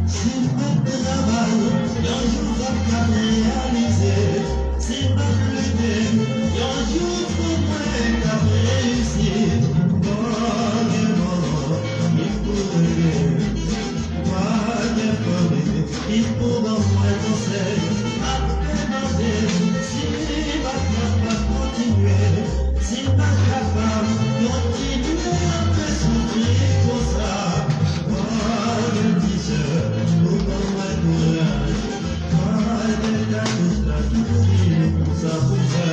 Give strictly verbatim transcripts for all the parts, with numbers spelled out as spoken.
Si m ap travay, yon jou fòk m ap reyalize. Si m ap lite, yon jou fòk mwen k ap reyisi. Bò gen mò, li pou rele. Bò gen fòmi, li pou ban mwen konsèy. M ap demande, si m ap kapab kontinye. Si m pa kapab kontinye ap soufri konsa, mwen tizè, ou ban mwen kouraj. Mwen te ka tout la tou di pou sa pou fè.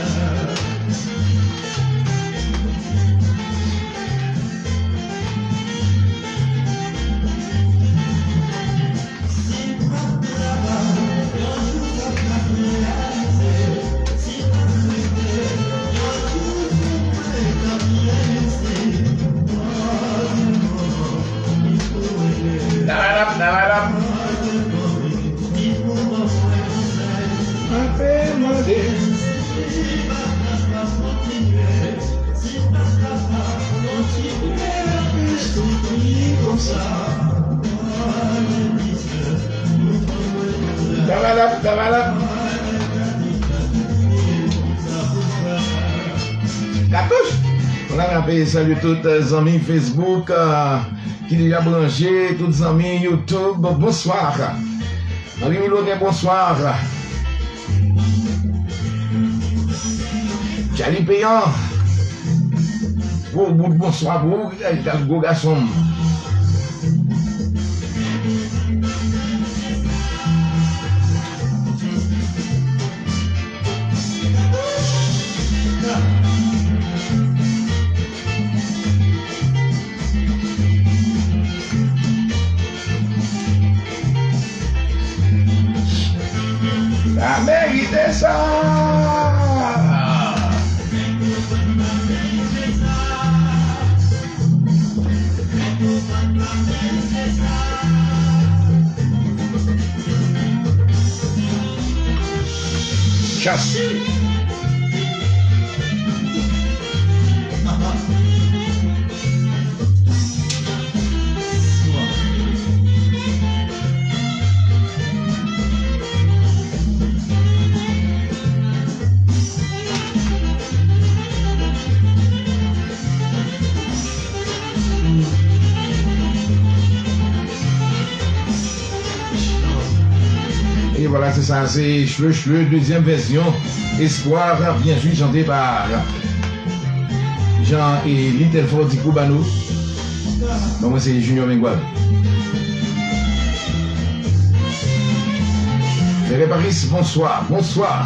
Dalalap, dalalap. Mwen te mande. Dalalap, dalalap. Katouch! Mwen ap salye tout, euh, zanmi Facebook, euh, ki deja branche, tout zanmi YouTube, bonswa. Henri Milo gen bonswa. Charlie Payan. Gwo bout bonswa pou ou, gwo gason m. Pa merite sa. Chas. E vwala, se sa, se Chle Chle, dezyèm vèsyon. Espoir, bien joué, chanté par Jean et Little Fordy Cubano. Non, mwen se Junior Mengual. Ferre Paris, bonswa, bonswa.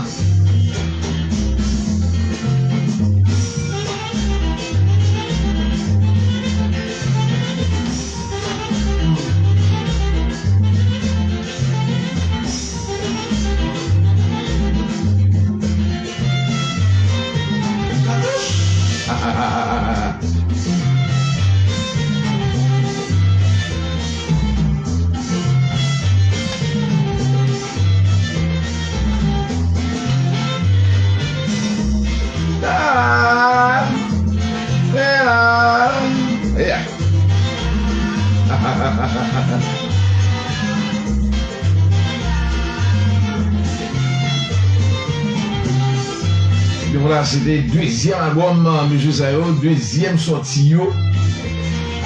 Ebyen vwala, se te dezyèm albòm, euh, mesye sa yo, dezyèm sòti yo.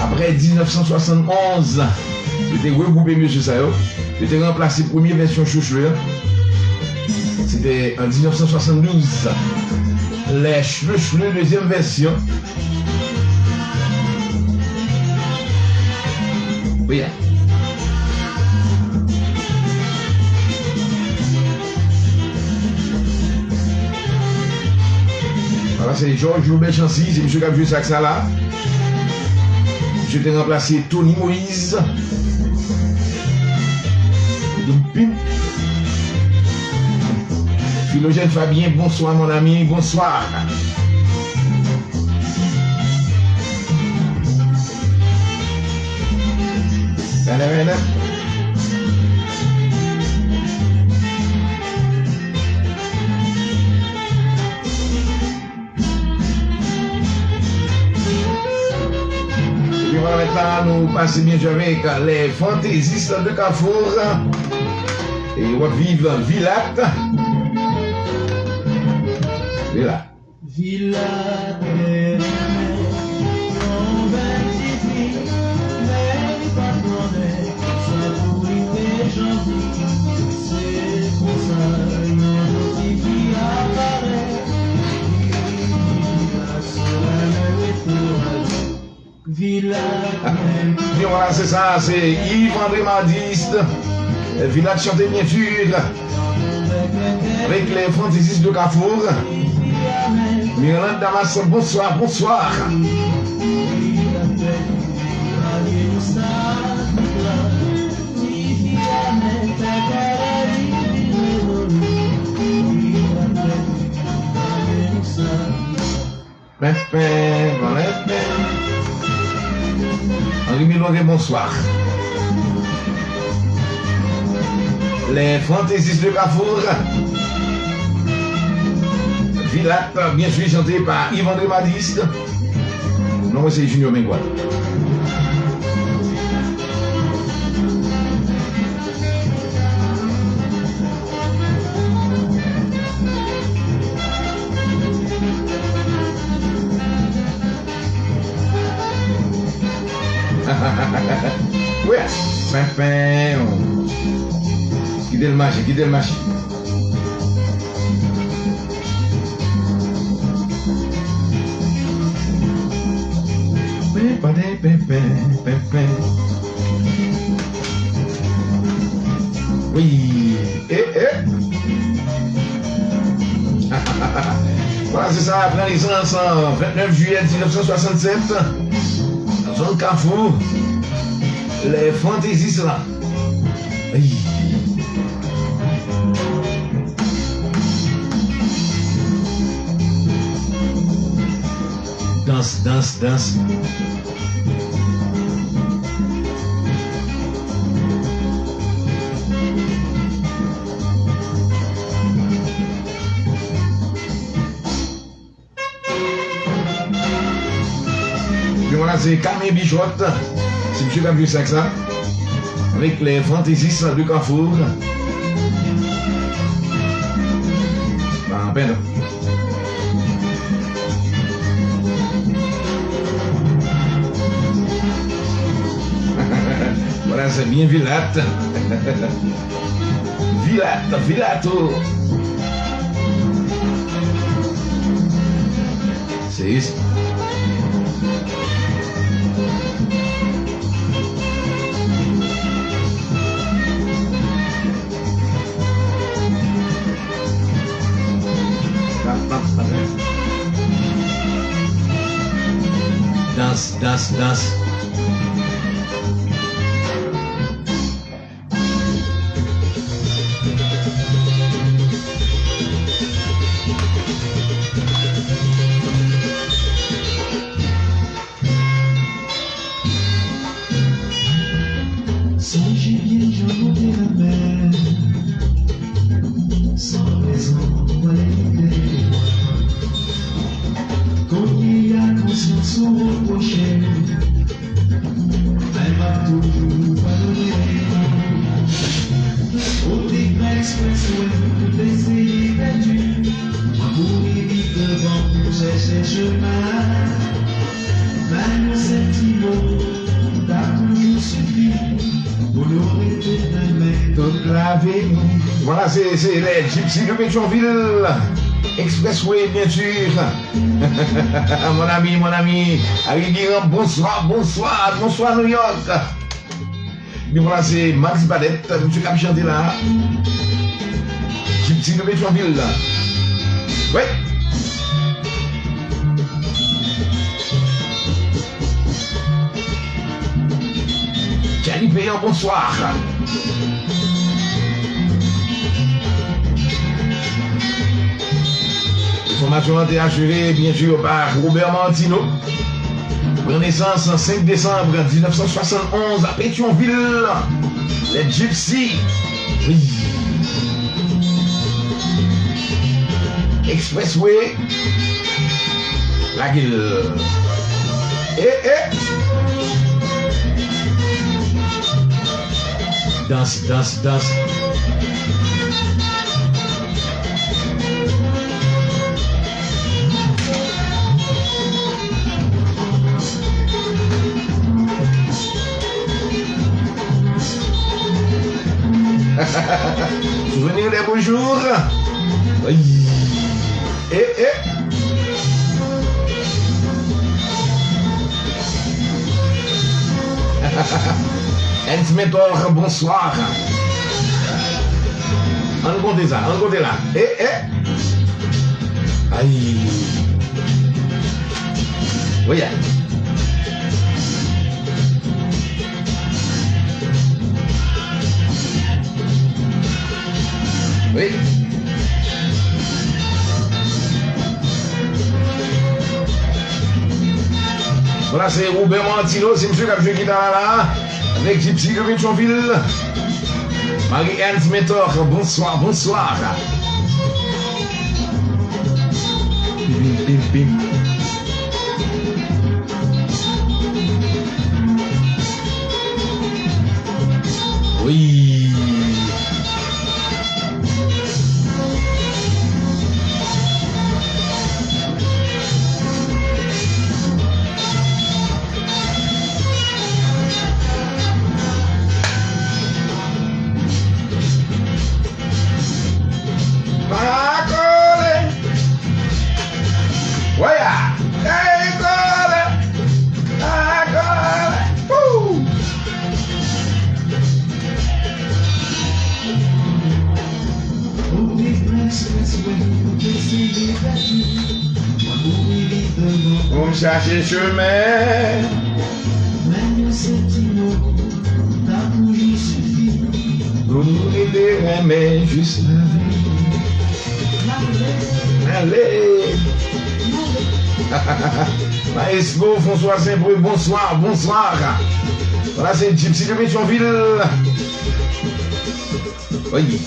Apre diznèf san swasannonz, yo te regwoupe mesye sa yo. Yo te ranplase premye vèsyon Chle Chle a. Se te an diznèf san swasanndouz. Les Chle Chle, dezyèm vèsyon. Wi. Vwala, se Georges Loubert Chancy, se misye k ap jwe saks la la. Misye te ranplase Tony Moïse. Philogène Fabien, bonsoir mon ami, bonsoir. Epi vwala, mwen Sa nou pase byen jwe avèk les fantaisistes de Carrefour. E w ap viv Vilat. Vilat. Vilat te renmen yon bèl tifi, men li pa t konnen sa pou li te janti. Se konsa yon tifi aparèt, li di Vilat se la lè rete. Vilat. Byen, vwala, se sa, se Yves André Madiste. Vilat chante byen sur. Avèk les fantaisistes de Carrefour. Mirlande Damas, bonsoir, bonsoir. Pen, pen, pen, pen. Henri Milonge, bonsoir. Les fantaisistes de Carrefour. Vilat, bien sûr, chanté par Yves André Madiste. Non, mwen se Junior Mengual. Wi, pen, pen. Kite l mache, kite l mache. Pen, pen, pen, pen, pen, pen. Wi. E, e. Vwala, se sa, pran nesans, vennèf jiyè diznèf san swasannsèt, nan zòn Kafou, les fantaisistes la. Ay. Dans, dans, dans. Epi vwala, se Kame Bichot. Se misye k ap jwe sa ak sa. Avèk les fantaisistes de Carrefour. Pa pèd. Vwala, se byen Vilat. Vilat, Vilato. Se sa. Dans, dans, dans. Sonje byen jan nou te renmen, san rezon, w al kite mwen. Kounye a konsyans ou repwoche m, men m ap toujou padone. Ou te fè eksprè sou w, ou te eseye pèdi. Mwen kouri vit devan pou chèche chemen. Men yon sèl ti mo t ap toujou sifi pou nou rete nan men tout lavi nou. Vwala, se, se les Gypsies de Pétion-Ville. Expressway, bien sûr. Mon ami, mon ami. Harry Guirand, bonsoir, bonsoir, bonsoir New York. Epi vwala, se Max Badet, misye k ap chante la. Gypsy de Petyonvil la. Wi. Charlie Payan, bonswa. Enfòmasyon an te asire, byen si, pa Robert Martineau. Pran nesans senk desanm diznèf san swasannonz a Petyonvil. Les Gypsies. Wi. Expressway. Lage l. E, e. Dans, dans, dans. Souvenir des beaux jours. Aïe. Eh, eh. Ernst Mentor, bonswa. Ann konte sa, ann konte la. Eh, eh. Ay. Wi. Wi. Vwala, se Robert Martino, se misye k ap jwe gita la, la, avèk Gypsy de Petyonvil. Marie-Ernst Mentor, bonswa, bonswa. Pim, pim, pim. Wi. Pa kole. Waya. Ey, kole. Pa kole. Woo. Pou m chache chemen. Pou nou rete renmen jis. Ale. Maestro François Saint-Preux, bonswa, bonswa. Vwala, se Gypsy de Petyonvil. Oye.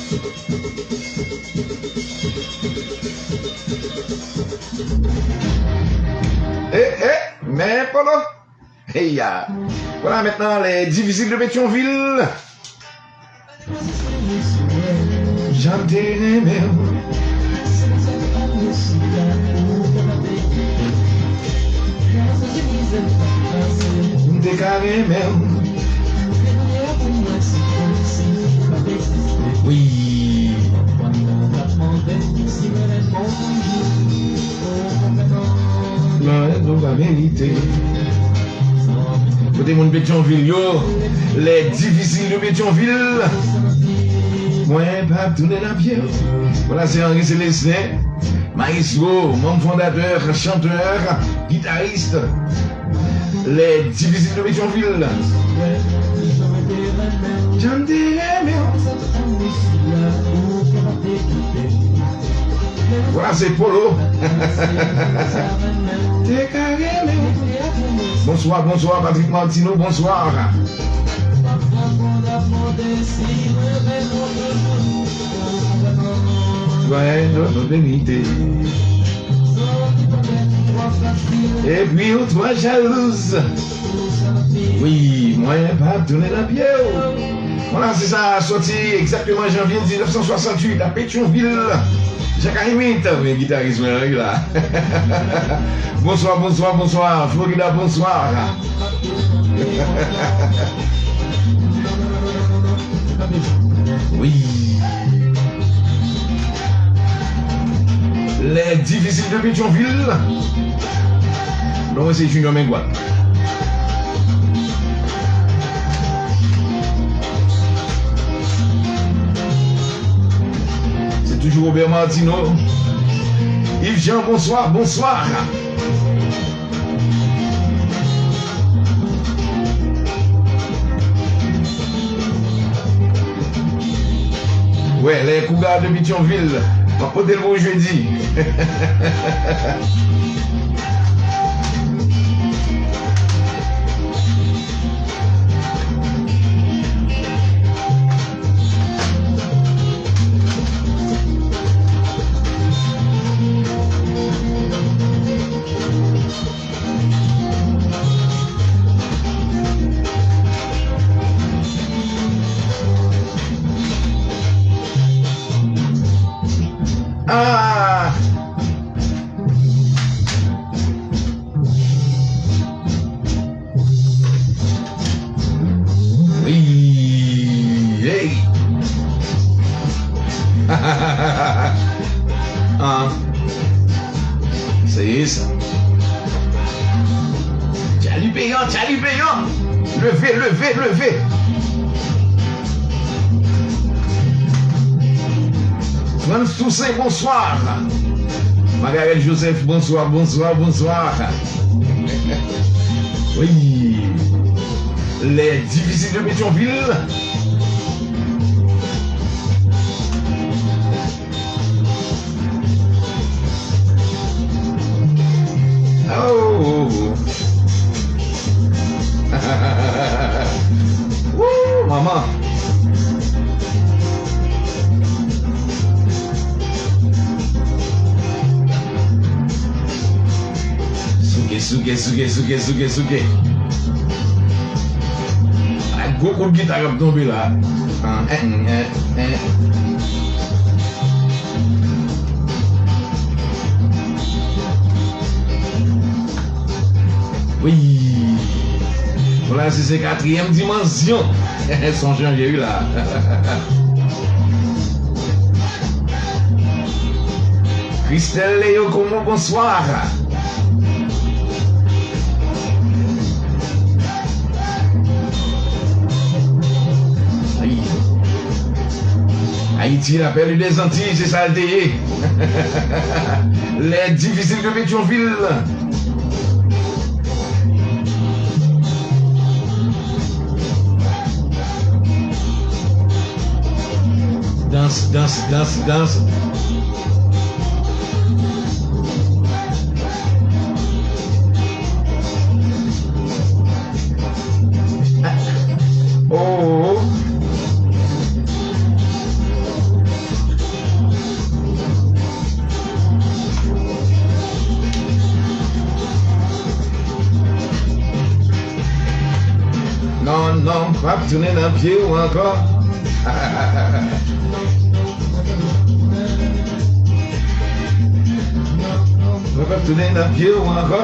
Eh, eh, men Polo. Hey, ya. Vwala, mentnan, les Difficiles de Pétion-Ville. Jan m te renmen w. M te ka renmen w. Wi. Nan nou pa merite. Kote moun Petyonvil yo? Les Difficiles de Pétion-Ville. Mwen p ap tounen nan pye w. Vwala, se Henri Célestin, maestro, manm fondatè, chantè, gitaris. Les Difficiles de Pétion-Ville. Jan m te renmen w. Vwala, se Polo. Te ka renmen w. Bonswa, bonswa, Patrick Martino, bonswa. Sitwayen, nou, nou merite. Epi ou twò jalouz. Wi, mwen p ap tounen nan pye w. Vwala, se sa, sòti egzakteman janvye diznèf san swasantuit a Petyonvil. Jak Ayimit, men gitaris mwen an, wi la. Bonswa, bonswa, bonswa. Florida, bonswa. Wi. Les Difficiles de Pétion-Ville. Non, mwen se Junior Mengois. Se toujou Robert Martino. Yves Jean, bonswa, bonswa. Wè, les Cougars de Petyonvil. M ap pote l pou w jedi. Ah! Wi, hey! Ah, se sa. Tchali peyan, Tchali peyan. Leve, leve, leve. Frantz Toussaint, bonsoir. Margaret Joseph, bonsoir, bonsoir, bonsoir. Wi. Les difficiles de Pétion-Ville. Oh, oh, oh. Woo, manman. Souke, souke, souke, souke, souke, souke. Ak gwo kout gita k ap tonbe la. Ah, eh, eh, eh. Wi. Bon, la, se, se katriyèm dimansyon. Son chanje, wi, la. Christelle Léo Como, bonsoir. Ay. Ayiti, la perle des Antilles, se sa l te ye. Les difficiles de Pétion-Ville. Dans, dans, dans, dans. Oh. Non, non, m p ap tounen nan pye w ankò. Mwen p ap tounen nan pye w ankò.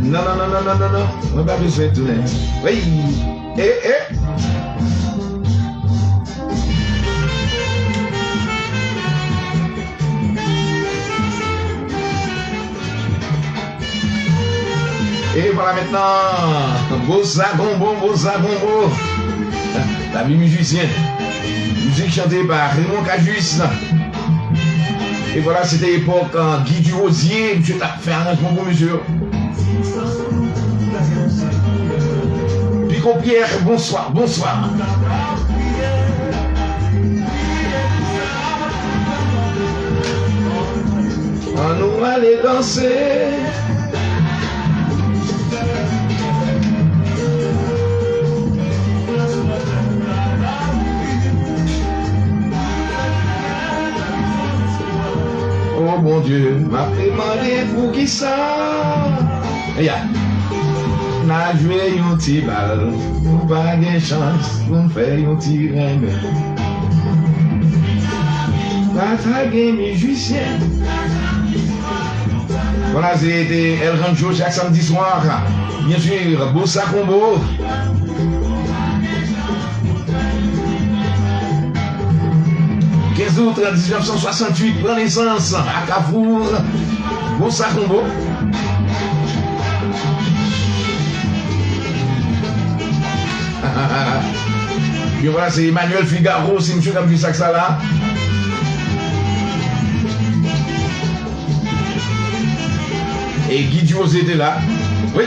Non, non, non, non, non, non, non. Mwen pa bezwen tounen. Wi. E, e. Et voilà maintenant, Bossa Combo, Bossa Combo. Lavi mizisyen. Mizik chante pa Raymond Cajuste. E vwala, se te epòk, euh, Guy Durosier, misye t ap fè aranjman pou misye yo. Pico Pierre, bonswa, bonswa. Annou ale danse. O Bondye, m ap demande poukisa. Eya. N a jwe yon ti bal, nou pa gen chans pou n fè yon ti renmen. Pa ta gen mizisyen. Vwala, se te El Rancho chak samdi swa. Byen si, Bossa Combo. Kenz out diznèf san swasanntuit, pran nesans a Kafou. Bossa Combo. Byen vwala, se Emmanuel Figaro, se misye k ap jwe saksa la. E Guy Durosier te la. Wi.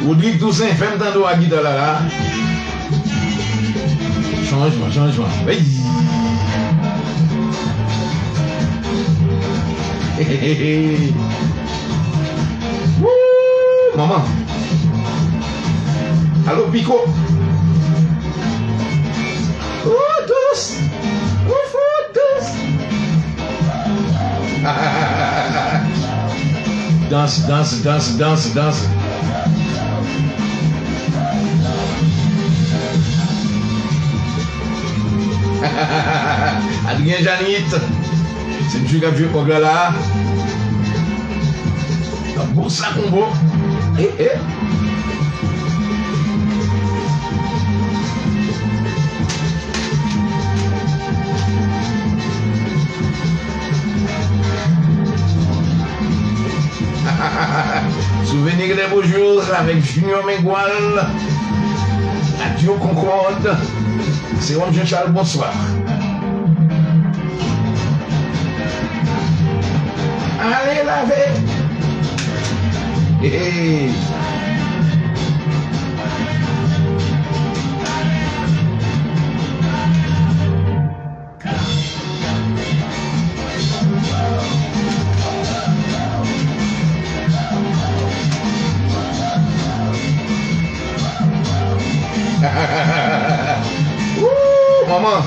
Rodrigue Toussaint, fè m tande w ak gita la, la. Chanjman, chanjman. Ey! Woo! Manman! Alo, Pico! Ou dous! Ou fou dous! Dans, dans, dans, dans, dans. Adrien Janit. Se misye k ap jwe òg la la. Bon sa konbo. Eh, eh. Souvenir des beaux jours avec Junior Mengual, Radio Concorde. Sewòm Jean Charles, bonswa. Ale lave. Hey, hey. Woo, manman.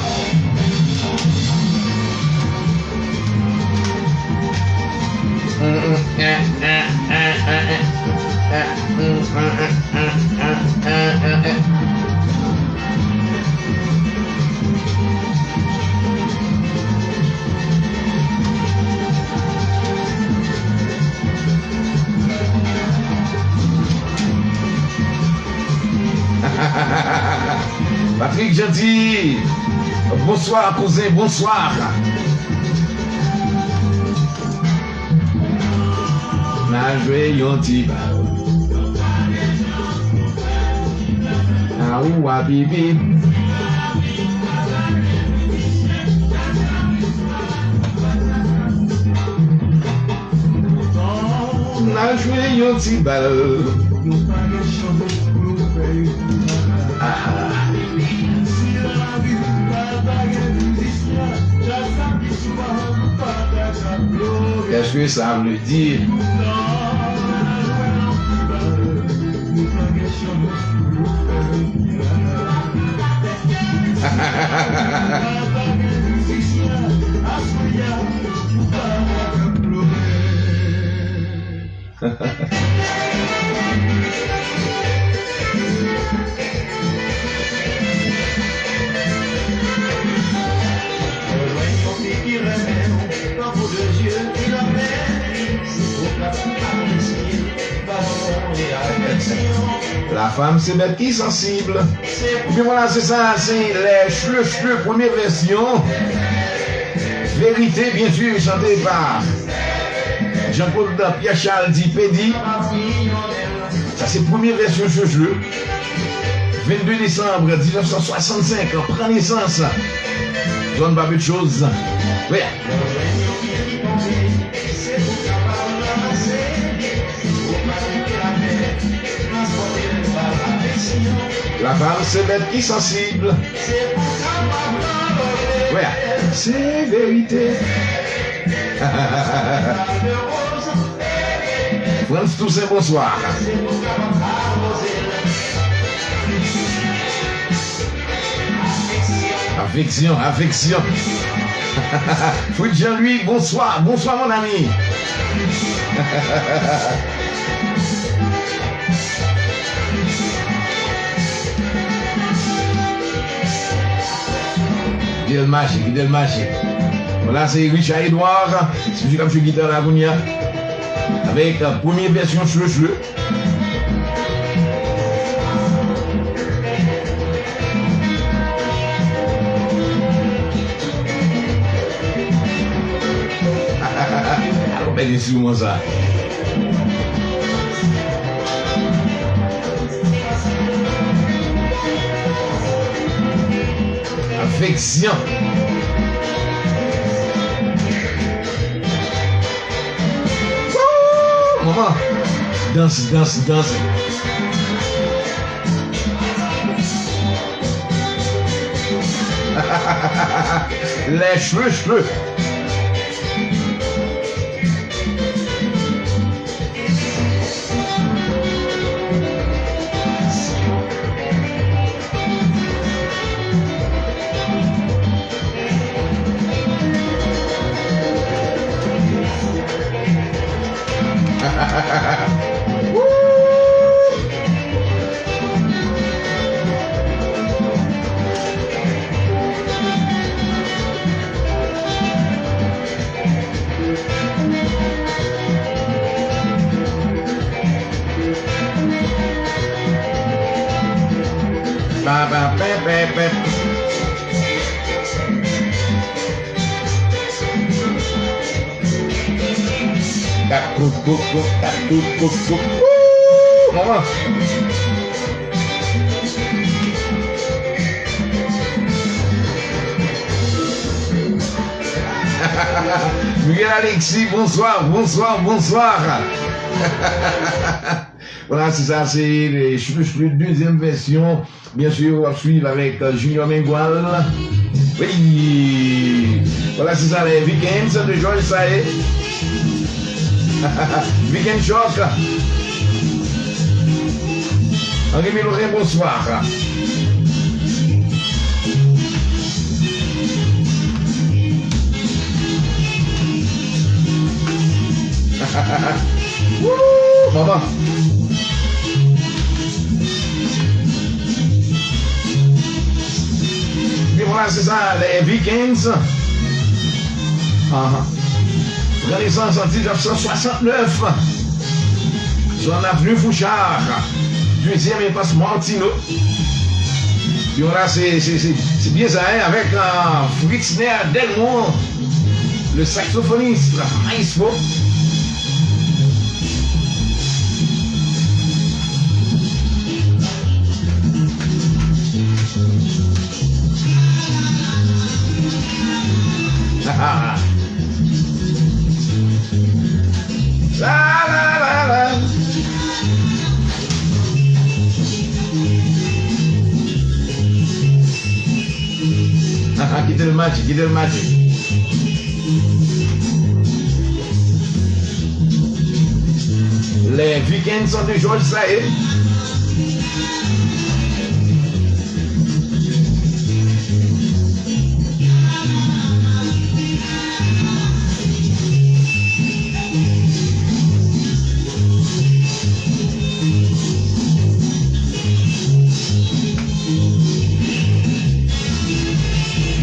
Patrick Jeanty, bonswa kouzen, bonswa. N a jwe yon ti bal. A ou a pipi. N a jwe yon ti bal. Ah. Est-ce que ça veut dire? La femme se bête ki sansib. Ebyen vwala, se sa, se Les Chleu Chleu, premye vèsyon. Vérité, bien sûr, chanté par Jean-Claude Pierre Charles dit Pédi. Sa se premye vèsyon Chleu Chleu. Vennde desanm diznèf san swasannsenk, pran nesans. Zòn Babetchoz. Wi. La femme se bête ki sansib. Wi, se verite. Frantz Toussaint, bonswa. Afeksyon, afeksyon. Fritz Jean-Louis, bonswa. Bonswa, mon ami. Delmaji, Delmaji. Bon, la se Richard Edouard. Se misye k ap jwe gita la kounye a. Avèk, euh, premye vèsyon Chleu Chleu. Alò, bèl enstriman sa. Afeksyon. Woo! Manman. Dans, dans, dans. Les Chleu Chleu. Pa, pa, pè, pè, pè. Kat kou, kou, kou, kat kou, kou, kou. Wouuup! Manman! Miguel Alexis, bonsoir, bonsoir, bonsoir. Voilà, se sa, se, euh, Chouchou, dezyèm vèsyon. Byen si, w ap swiv avèk, euh, Junior Mengual. Wi! Voilà, se sa, les Weekends de George Sae. Weekend Shock. Henri Milorin, bonsoir. Wouuup! Manman! Epi voilà, se sa, les Weekends. Ahan. Pran nesans an mil nèf san swasantnèf. Sou Avenue Fouchard, dezyèm enpas Martineau. Epi voilà, se, se, se, se byen sa, hein, avèk, euh, Fritzner Delmont. Le saxophoniste, maestro. La, la, la, la. Kite l mache, kite l mache. Les Weekends de George Sae.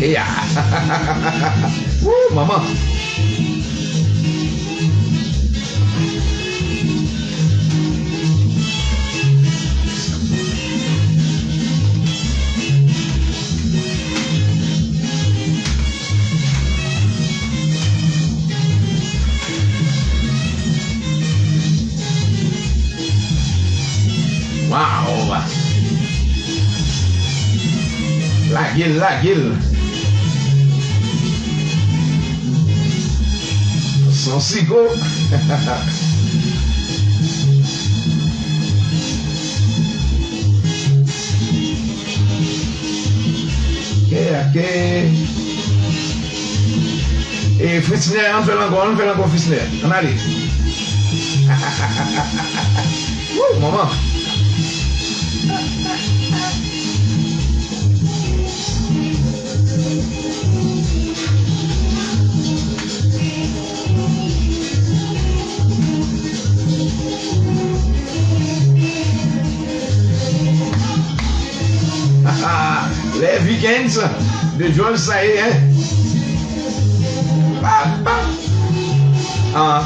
Eya! Woo, manman! Waw! Lage l, lage l. San sigo. Ok, ok. E Fritznè, ann fè l ankò, ann fè l ankò, Fritznè. Ann ale. Woo, manman. Les Weekends de George Sae, hein? Pa, pa. Ah.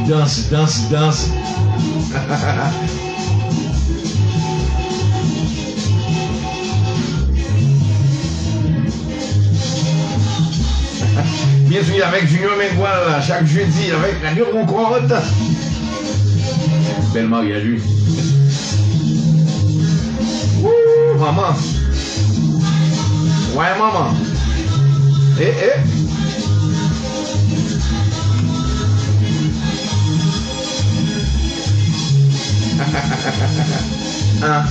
Danse, danse, danse. Byen swiv avèk Junior Mengual chak jedi avèk Radio Concorde. Bèl maryaj, wi. Woo, manman. Way manman. Eh, eh. Ah.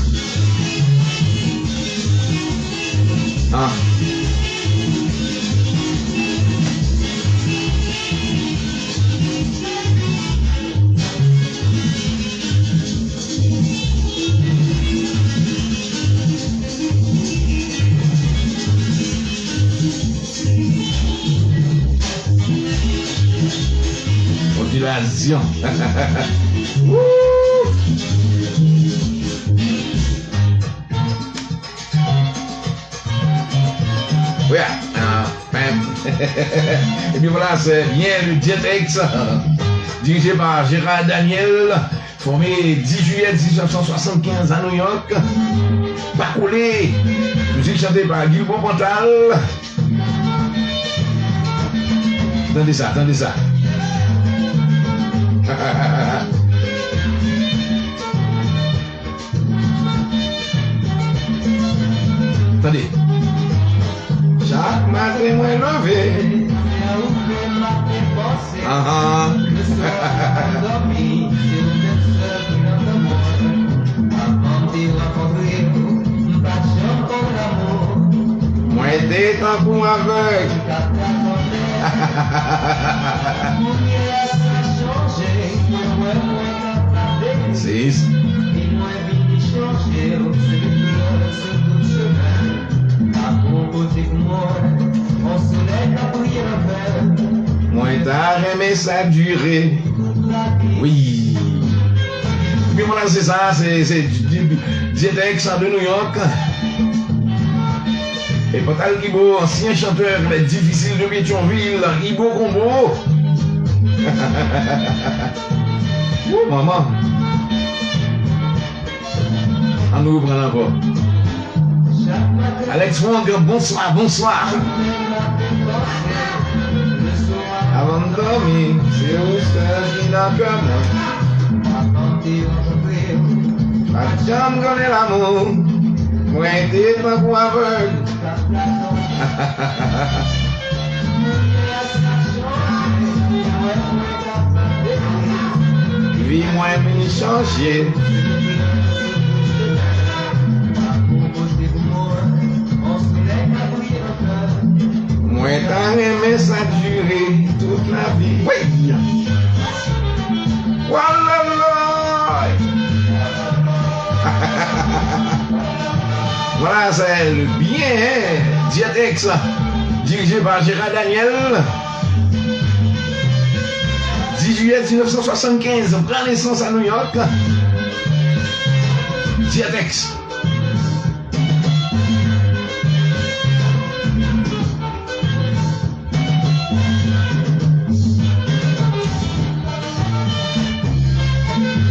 Ah. Popilasyon. Woo! Wi, ah, pèp. Epi voilà, c'est bien le Jet X, dirigé par Gérard Daniel. Fòme dis jiyè diznèf san swasannkenz a New York. Pa kole. Mizik chante pa Guilbaud Pantal. Tande sa, tande sa. Tande. Chak maten mwen leve. Ahan. Mwen te tankou avèg. Sis. Mwen ta renmen sa dire. Wi. Ebyen, vwala, se sa, se, se Dietex de New York. E Pantal Guilbaud, ansyen chantè Difisil de Petyonvil, Ibo Konbo. Wou, manman. Ann nou reprann ankò. Alex Wong, bonswa, bonswa. Avan m dòmi, se ou sèl ki nan kè mwen. Pa t janm konnen lanmou, mwen te tankou avèg. Vi mwen vin chanje. Mwen ta renmen sa dire tout lavi. Wi! Walaloy! Voilà, c'est le bien, hein? Dietex, dirigé par Gérard Daniel. Dis jiyè diznèf san swasannkenz, pran nesans a New York. Dietex.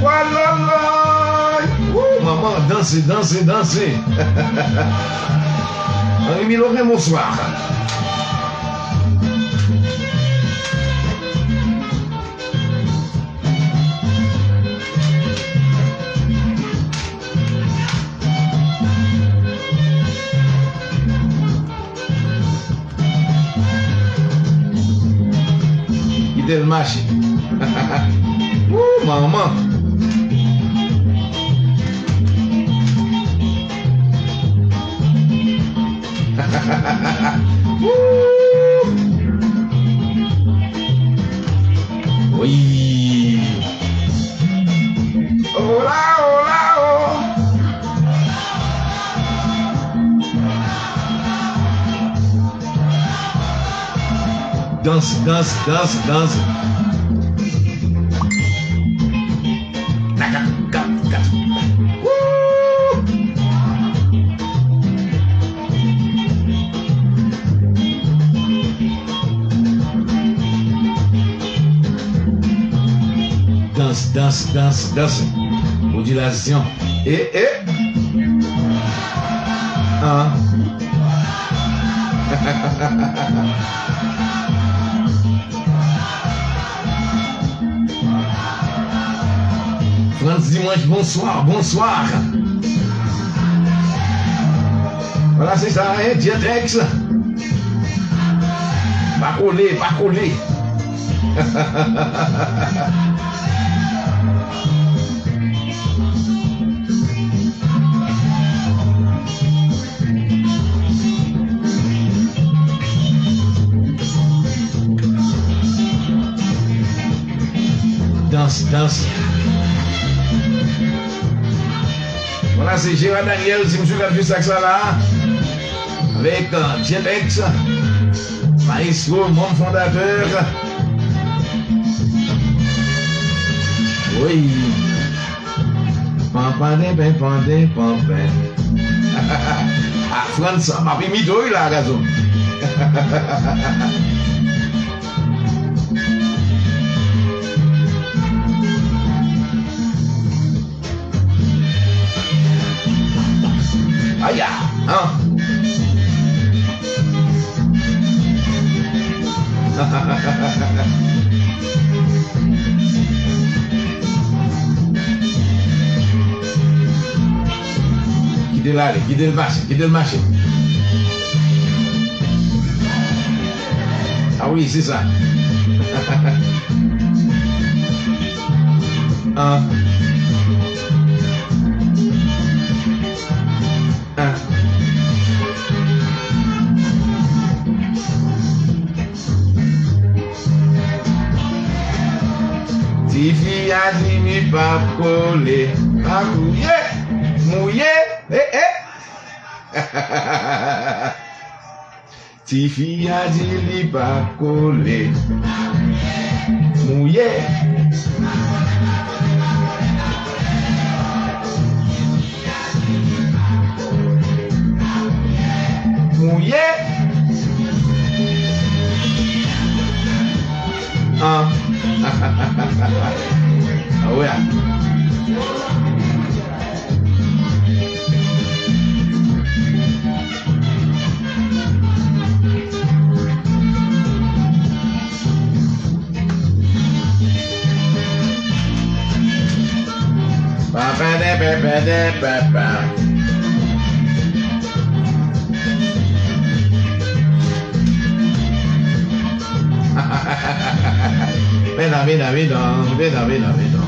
Walaloy! Wou, manman, danse, danse, danse. Henri Milorin, bonswa. Kite l mache. Wou, manman. Wou! Wi. Ola, ola, o. Danse, danse, danse, danse. Woo! Dans, dans, dans, dans. Modulation. Eh, eh. Ah. Frantz Dimanche, bonswa, bonswa. Vwala, se sa, hein, Dietex. Pa kole, pa kole. Dans, dans. Vwala, se Gérard Daniel, si misye gad jis ak sa la. Avèk, euh, Dietex, maestro, manm fondatè. Wi. Panpanden, penpanden, panpen. Ah, Frantz, m ap imite w wi la, gason. Kite l ale, kite l pase, kite l mache. Ah wi, se sa. Ah. Ah. Tifi a di li p ap kole. Pa kouye, mouye, eh, eh. Tifi a di li p ap kole. Mouye. Mouye. Ah. Ah, wè. Pa pa de pa pa de pa pa. Mena, mena, mena, mena, mena, mena.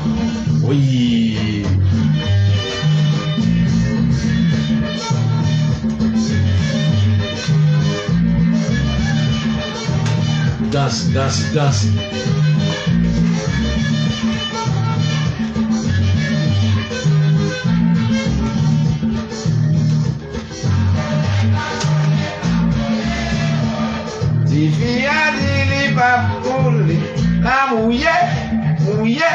Wi. Dans, dans, dans. Tifi a di li p ap kole. La mouye, mouye.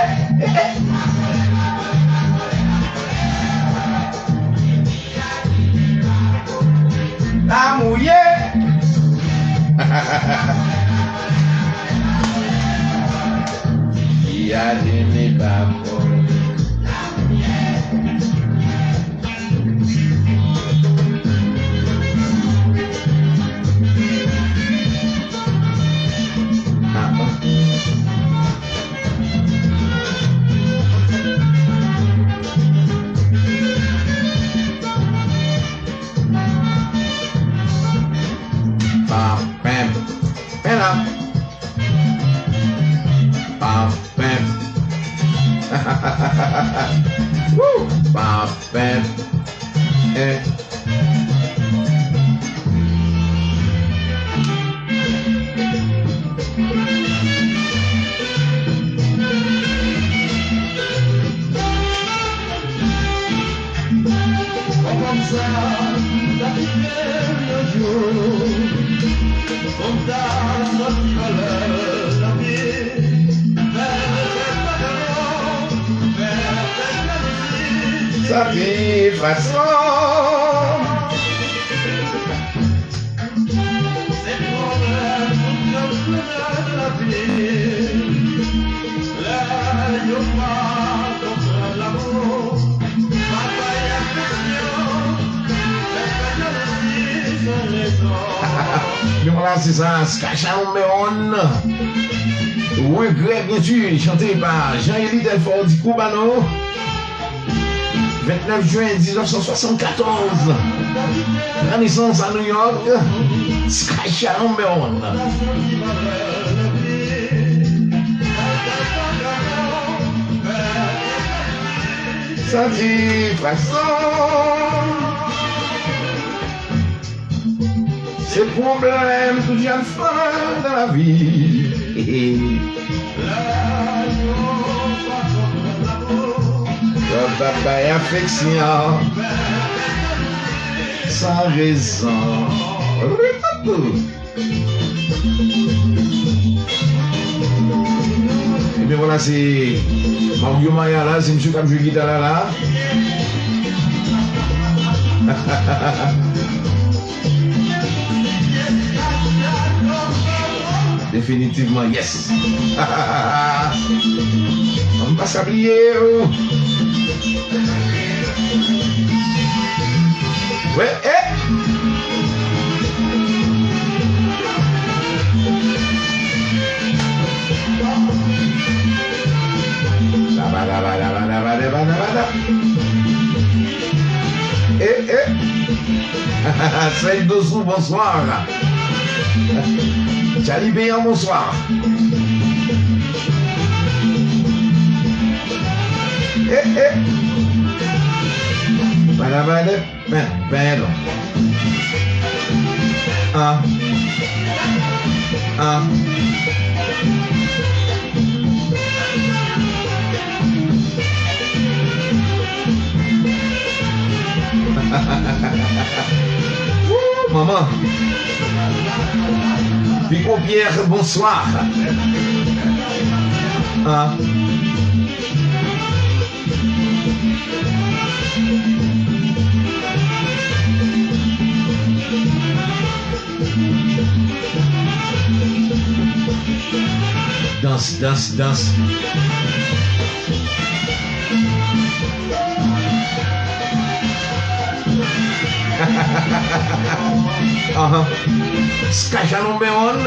La mouye. Tifi a di li p ap kole. Pa pèp. Pèp la. Pa pèp. Woo! Pa pèp. Eh. Satisfaksyon. Yon la, se sa, Sky Sharon Meron. Regret, bien sûr, chanté par Jean-Élie Telfort du Cubano. Vennèf jen diznèf san swasannkatòz, nan nesans a New York, Sky Sharon Meron. Satisfaksyon. Se pwoblèm tout jèn fanm nan lavi. Yo pa bay afeksyon san rezon. Ebyen vwala, se Mario Maya la, se misye k ap jwe gita la la. Definitivman, yes. M pa sa bliye w. Wè, eh! E, e. Sèl Dosou, bonswa. Tchali Peyan, bonswa. E, e. Badabadè, ben, ben, non. Ah. Ah. Wou, manman. Pico Pierre, bonswa. Ah. Dans, dans, dans. Aha. Skacha number one.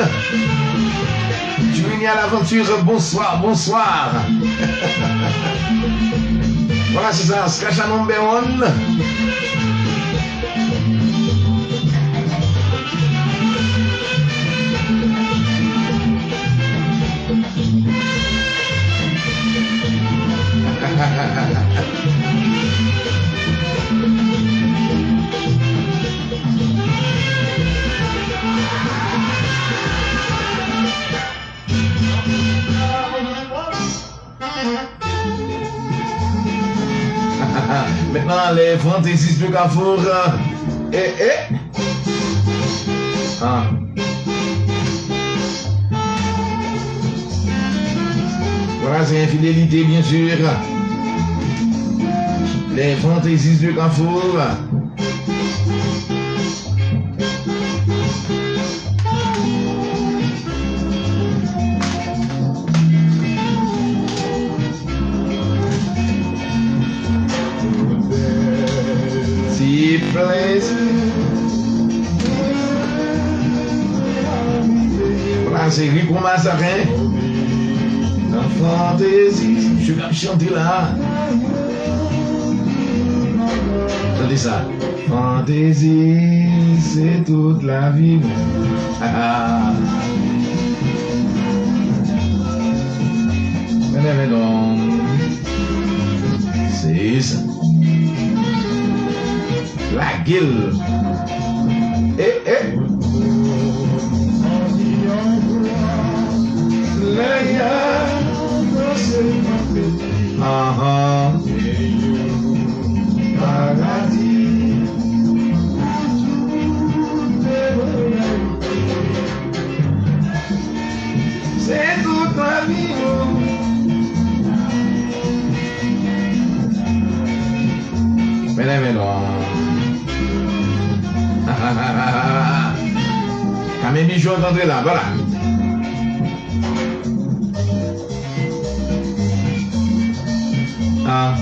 Junior Laventure, bonsoir, bonsoir. Voilà, c'est ça, Skacha number one. Maintenant, les fantaisistes de Carrefour. Eh, eh. Ah. Voilà, c'est infidélité, bien sûr. Les fantaisistes de Carrefour. Ti plezi. Voilà, se Rico Mazarin. Nan fantezi. Misye k ap chante la. Tande sa. Fantezi, se tout lavi mwen. Men, men, men, non. Se sa. Lage l. Eh, eh. Lè y a danse, Ahan. Paradi. Se tout lavi nou. Men, men, men, non. Kame Bijou ap antre la, vwala. Ah.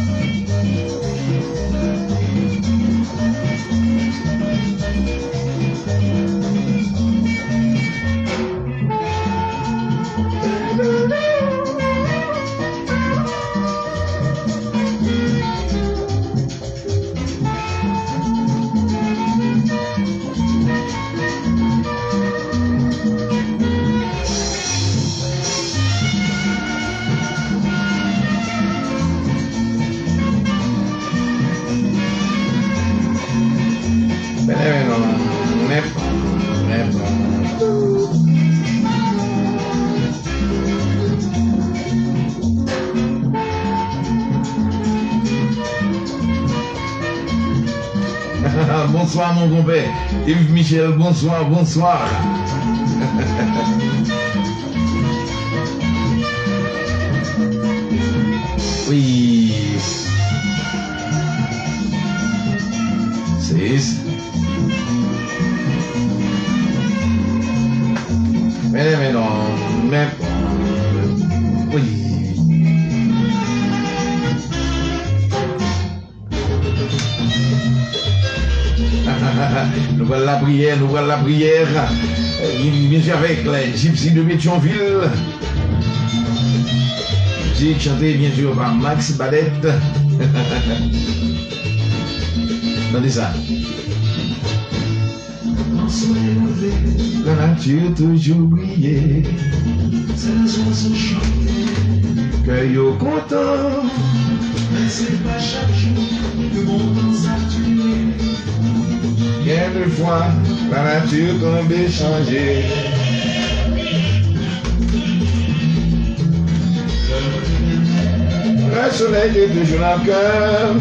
Bonswa, mon konpè. Yves Michel, bonswa, bonswa. Wi. Se sa. Men, men non, men, wi. Nou pral lapriyè, nou pral lapriyè. Li, li vin avèk la Gypsy de Petyonvil. Chante byen jou pa Max Badet. Tande sa. Lanati toujou briye. Kè yo kontan. Gen de fwa, lanati tonbe chanje. Lè solèy te toujou nan kè m.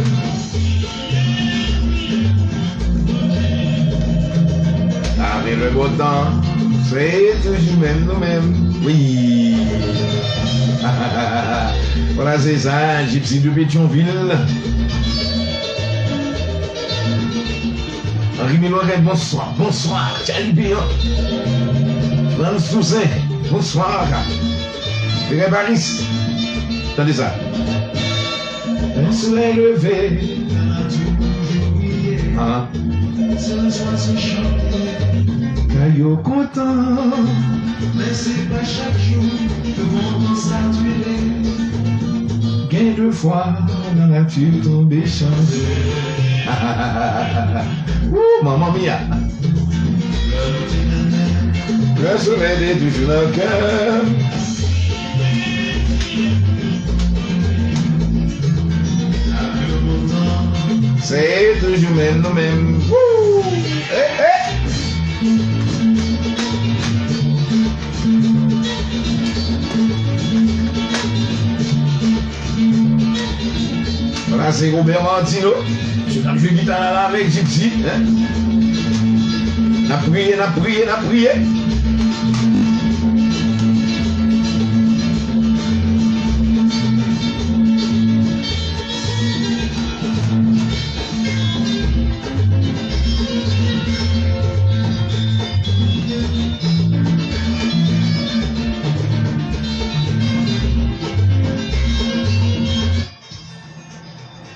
Avè le bon tan, se toujou menm nou menm. Wi. Vwala, se sa, Gypsy de Petyonvil. Henri Milorèd, bonswa, bonswa. Charlie Péan. Frantz Toussaint, bonswa. Frè Paris. Tande sa. Lè solèy leve. Ah. Kè yo kontan. Men se pa chak jou ke kontan sa dire. Gen de fwa, lanati tonbe chanje. Woo, Mamma Mia. Lè solèy te toujou nan kè m. Se toujou menm nou menm. Woo! Eh, eh! Vwala, se Robert Martineau. Misye k ap jwe gita la, la avèk Gypsy, hein? N ap priye, n ap priye, n ap priye.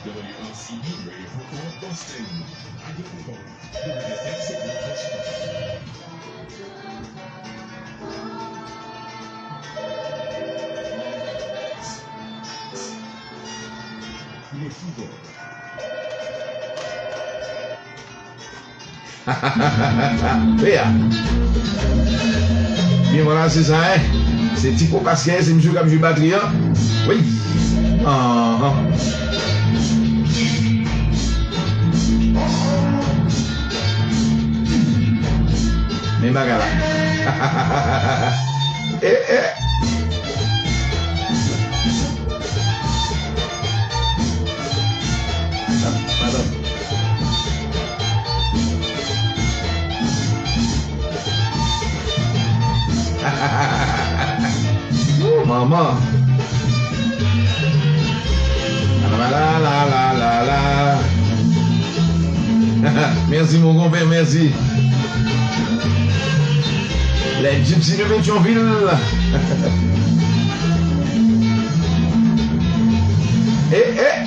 W R C U Radio Hong Kong, Boston. Radio Hong Kong, W F M. Le Fougon. Pè a. Byen, vwala, se sa, hein. Se Ti Po Paskè, se misye k ap jwe batri an. Wi. Anhan. Men bagay la. Eh, eh. Woo, manman. La, la, la, la, la, la. Mèsi, mon konpè, mèsi. Les Gypsies de Pétion-Ville. Eh, eh.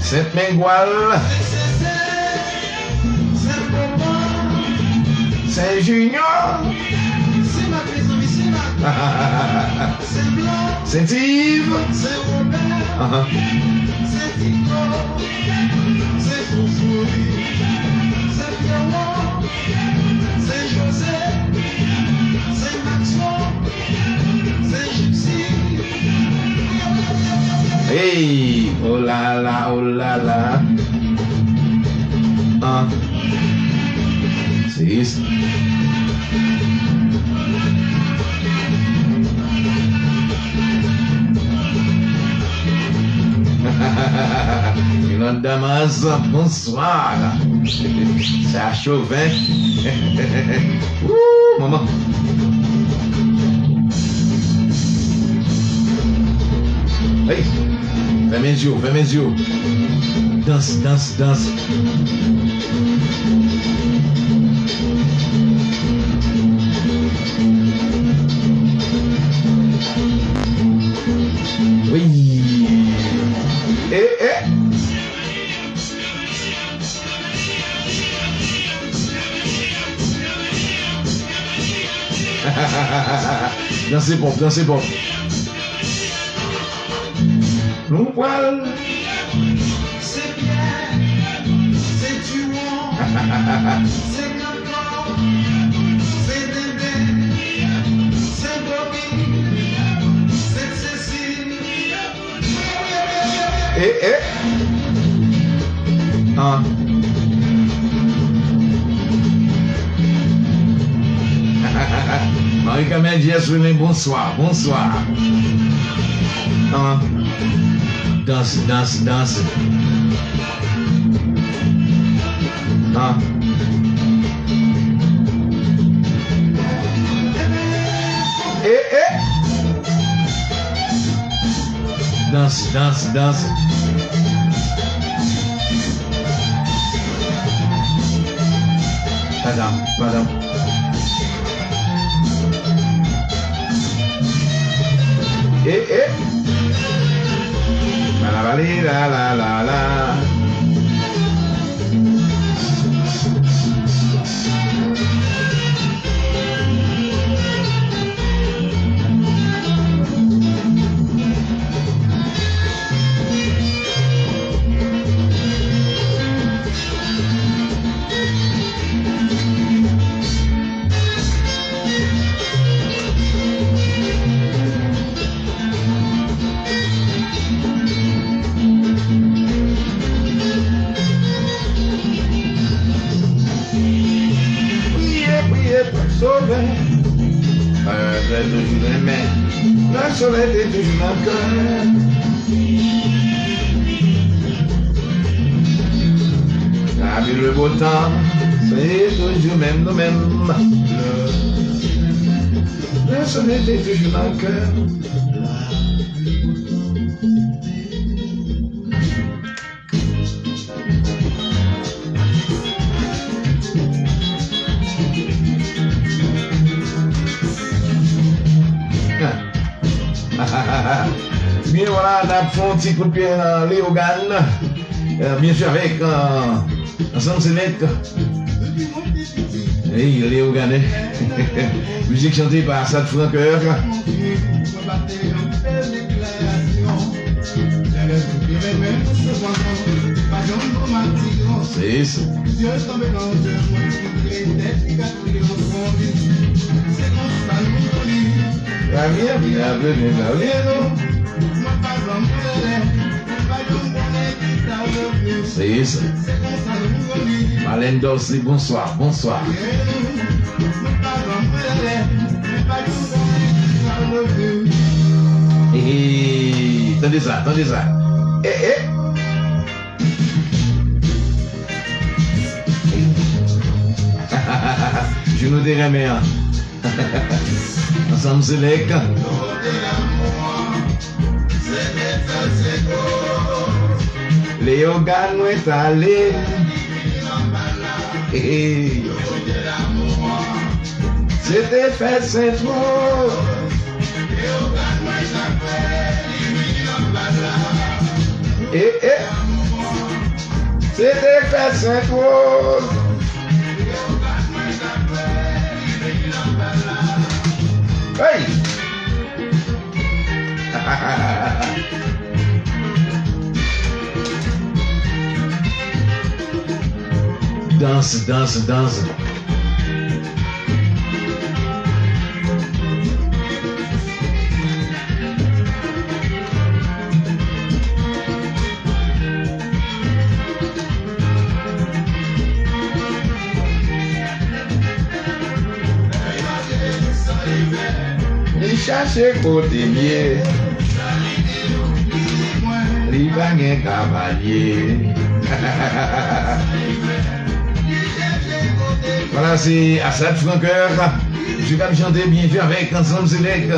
Sent Mengwal. Sen Junior. Sen Iv. Ahan. Hey, oh la la, oh la la. Ah. Se sa. Yolanda Maz, bonswa. Sa Chauvin. Woo, manman. Hey, fèmen je w, fèmen je w. Dans, dans, dans. Wi. Eh, eh. Danse pòp, danse pòp. Nou pral. Se pyè, se tiwon, se kankan, se denden, se bobi, se sesil. E, e. An. Marie Carmen Jess Wilin, bonswa, bonswa. An. Danse, danse, danse. An. E, e. Danse, danse, danse. Padam, padam. E, e. La, la, la, la, la, la, la. Priye, priye pou sove. Pè toujou renmen. Pè solèy te toujou nan kè. Lavi le beau temps, se toujou menm nou menm. Pè solèy te toujou nan kè. Byen, vwala, n ap fè yon ti kout pye nan Leyogàn. Euh, byen si, avèk, euh, Ansanm Selèk. Ey, Leyogàn, en. Mizik chante pa Asad Francoeur. Se sa. Lavi a byen, byen, byen, byen. Se sa. Marlène Dorcé, bonswa, bonswa. Hey, tande sa, tande sa. Eh, eh. Jou nou te renmen an. Ansanm Selèk. Leyogàn mwen t ale. Hey. Se te fèt Sentwòz. Eh, eh. Se te fèt Sentwòz. Hey! Danse, danse, danse. Li chache kote m ye. Li pa gen kavalye. Vwala, se Asad Francoeur. Misye k ap chante byen fè avèk Ansanm Selèk. K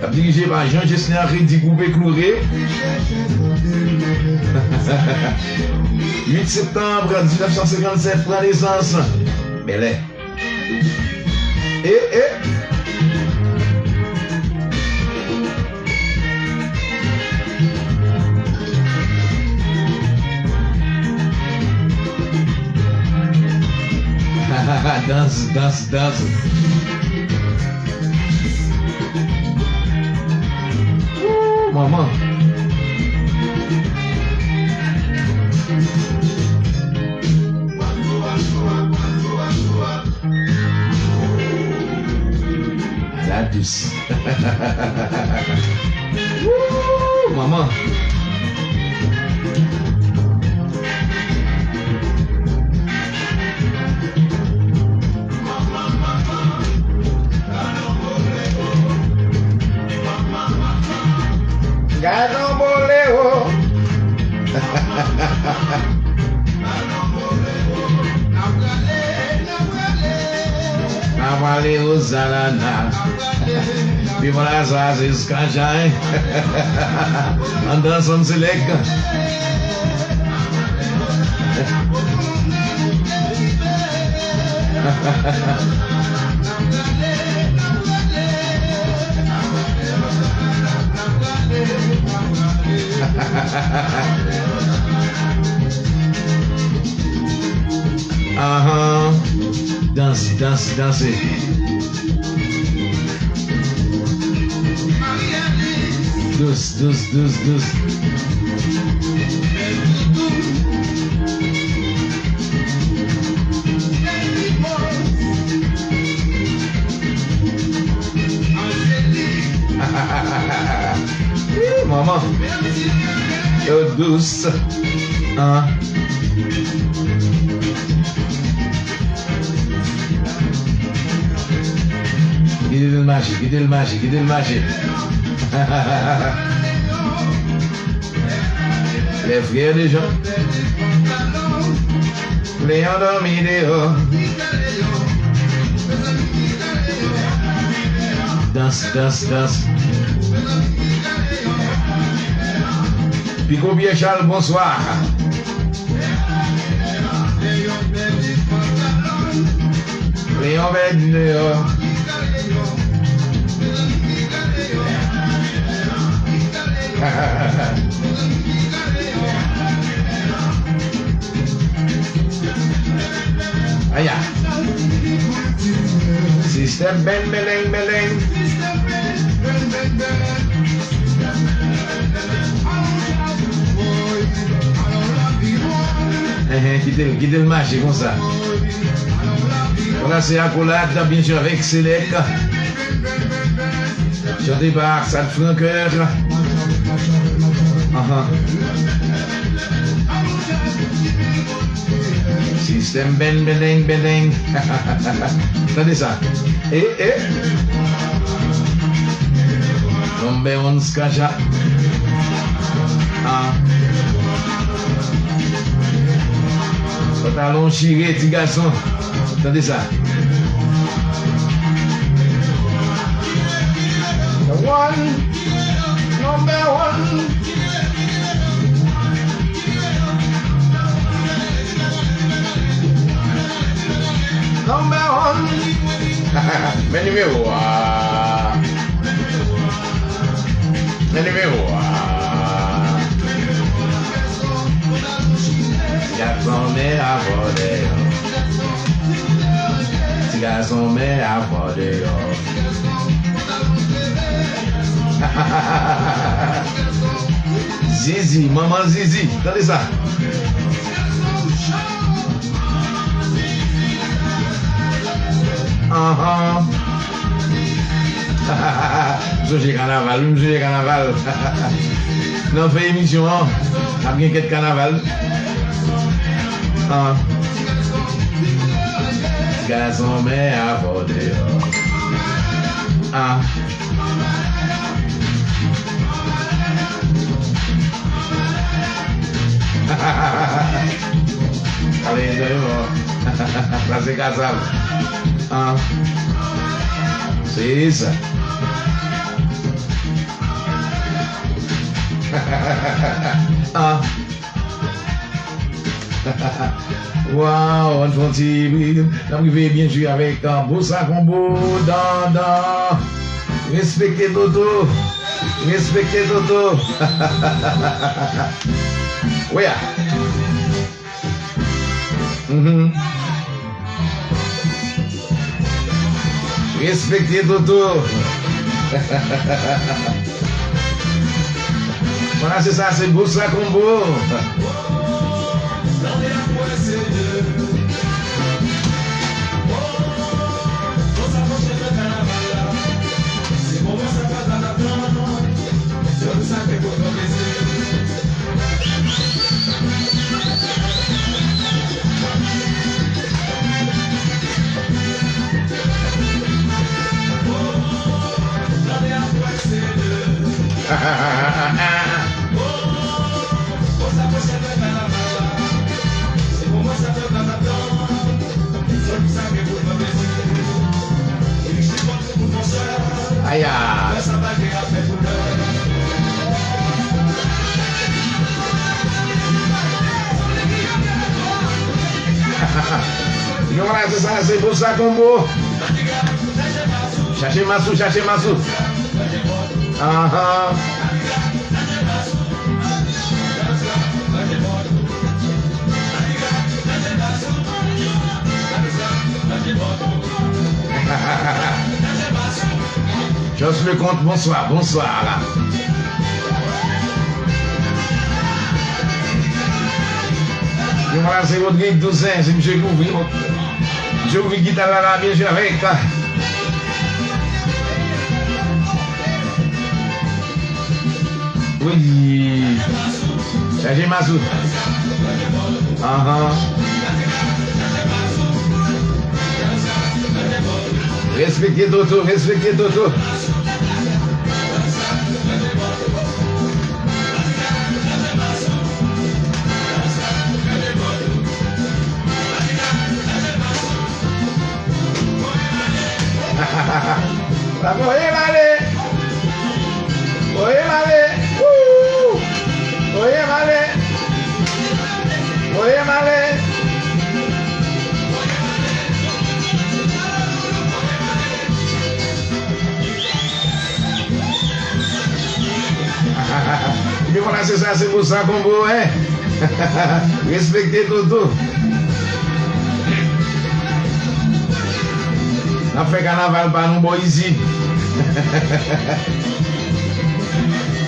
ap dirije pa Jean Gesner Reddy Groupe Clouré. Uit septanm diznèf san senkannsèt pran nesans. Bèlè. E, e. Dans, dans, dans. Manman. La dous. Woo, manman. Gad on bolero. N a pale Ozalana. Pi pral sa se Skajan. Ann danse ansanm, Selèk. Ahan. Danse, danse, danse. Dous, dous, dous, dous. Ih, manman. Yo dous. Ah. Kite l mache, kite l mache, kite l mache. Les frères de Jean. Leon dòmi deyò. Dans, dans, dans. Piko Pyè Chal, bonswa. Leon Bèdinè. Aya. Sistèm bèn bèlèng bèlèng. Enhen, kite l, kite l mache konsa. Voilà, se akolad, byen jwe avèk Selèk. Chante pa Aksad Franker. Ahan. Sistèm bèn bèlèng bèlèng. Tande sa. E, e. Number one Skaja. Ah. Pantalon chire, ti gason. Tande sa. The one, number one. Number one. Men nimewo a. Men nimewo a. Ti gason men avò deyò. Ti gason men avò deyò. Zizi, manman Zizi, tande sa. Ahan. M sonje kanaval, wi, m sonje kanaval. Nan fen emisyon an, ap gen kèk kanaval. Ah. Gason men avò deyò. Ah. Ale, enjoy, bon. Sa se Kasab. Ah. Se sa. Ah. Waw, ann fè yon ti, n ap rive byen jwe avèk, uh, Bossa Combo, dan, dan. Respekte Toto. Respekte Toto. Oya. Mhm. Respekte Toto. Vwala, se sa, se Bossa Combo. Aya. Yon la, se sa, se Bossa Combo. Chache mas ou, chache mas ou. Ahan. Jos Leconte, bonswa, bonswa. Yon la, se Rodrigue Toussaint, se misye ki ouvri, misye ouvri gita la, la, byen jwe avèk. Wi. Chaje mas ou. Ahan. Respekte Toto, respekte Toto. Voye m ale! Voye m ale! Wouhou! Voye m ale! Voye m ale! Ebyen vwala, se sa, se Bossa Combo, hein. Respekte Toto. N ap fè kanaval pa nou bò isi.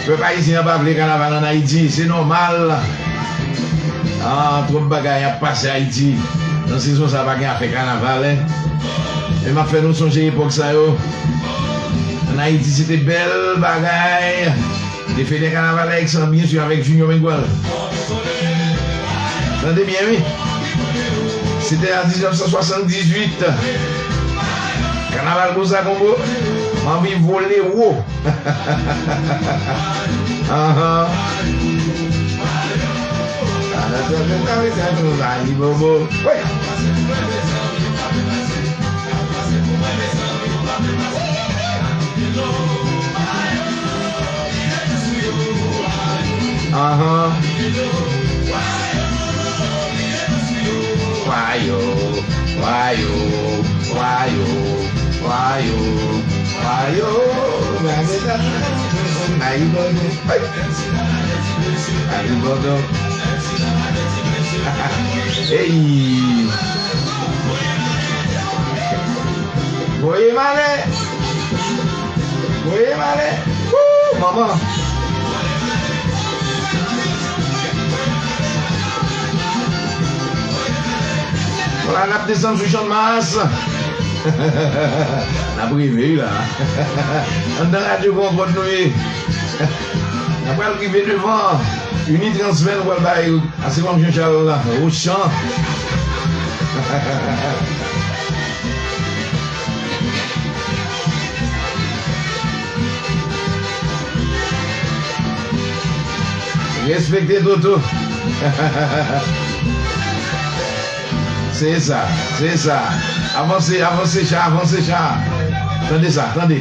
Pèp ayisyen an pa vle kanaval ann Ayiti, se nòmal. Ah, twòp bagay ap pase Ayiti. Nan sezon sa, pa gen afè kanaval, hein. Men m ap fè nou sonje epòk sa yo. Ann Ayiti, se te bèl bagay. Te fete kanaval avèk sa, byen si, avèk Junior Mengual. Tande byen, wi. Se te an diznèf san swasanndizuit. Kanaval Bossa Combo, m anvi vole wo. Ahan. Ayibobo. Wi. Ahan. Wayo, wayo, wayo, wayo, wayo. Ayibobo. Ay. Ayibobo. Hey. Voye m ale. Voye m ale. Woo, manman. Vwala, n ap desann sou Channmas. N ap rive, wi, la. Anndan radyo Konpòt nou ye. N ap pral rive devan Unitransfer, nou pral bay Asirans Jean Charles Ochan. Respekte Toto. Se sa, se sa. Avanse, avanse, cha, avanse, cha. Tande sa, tande.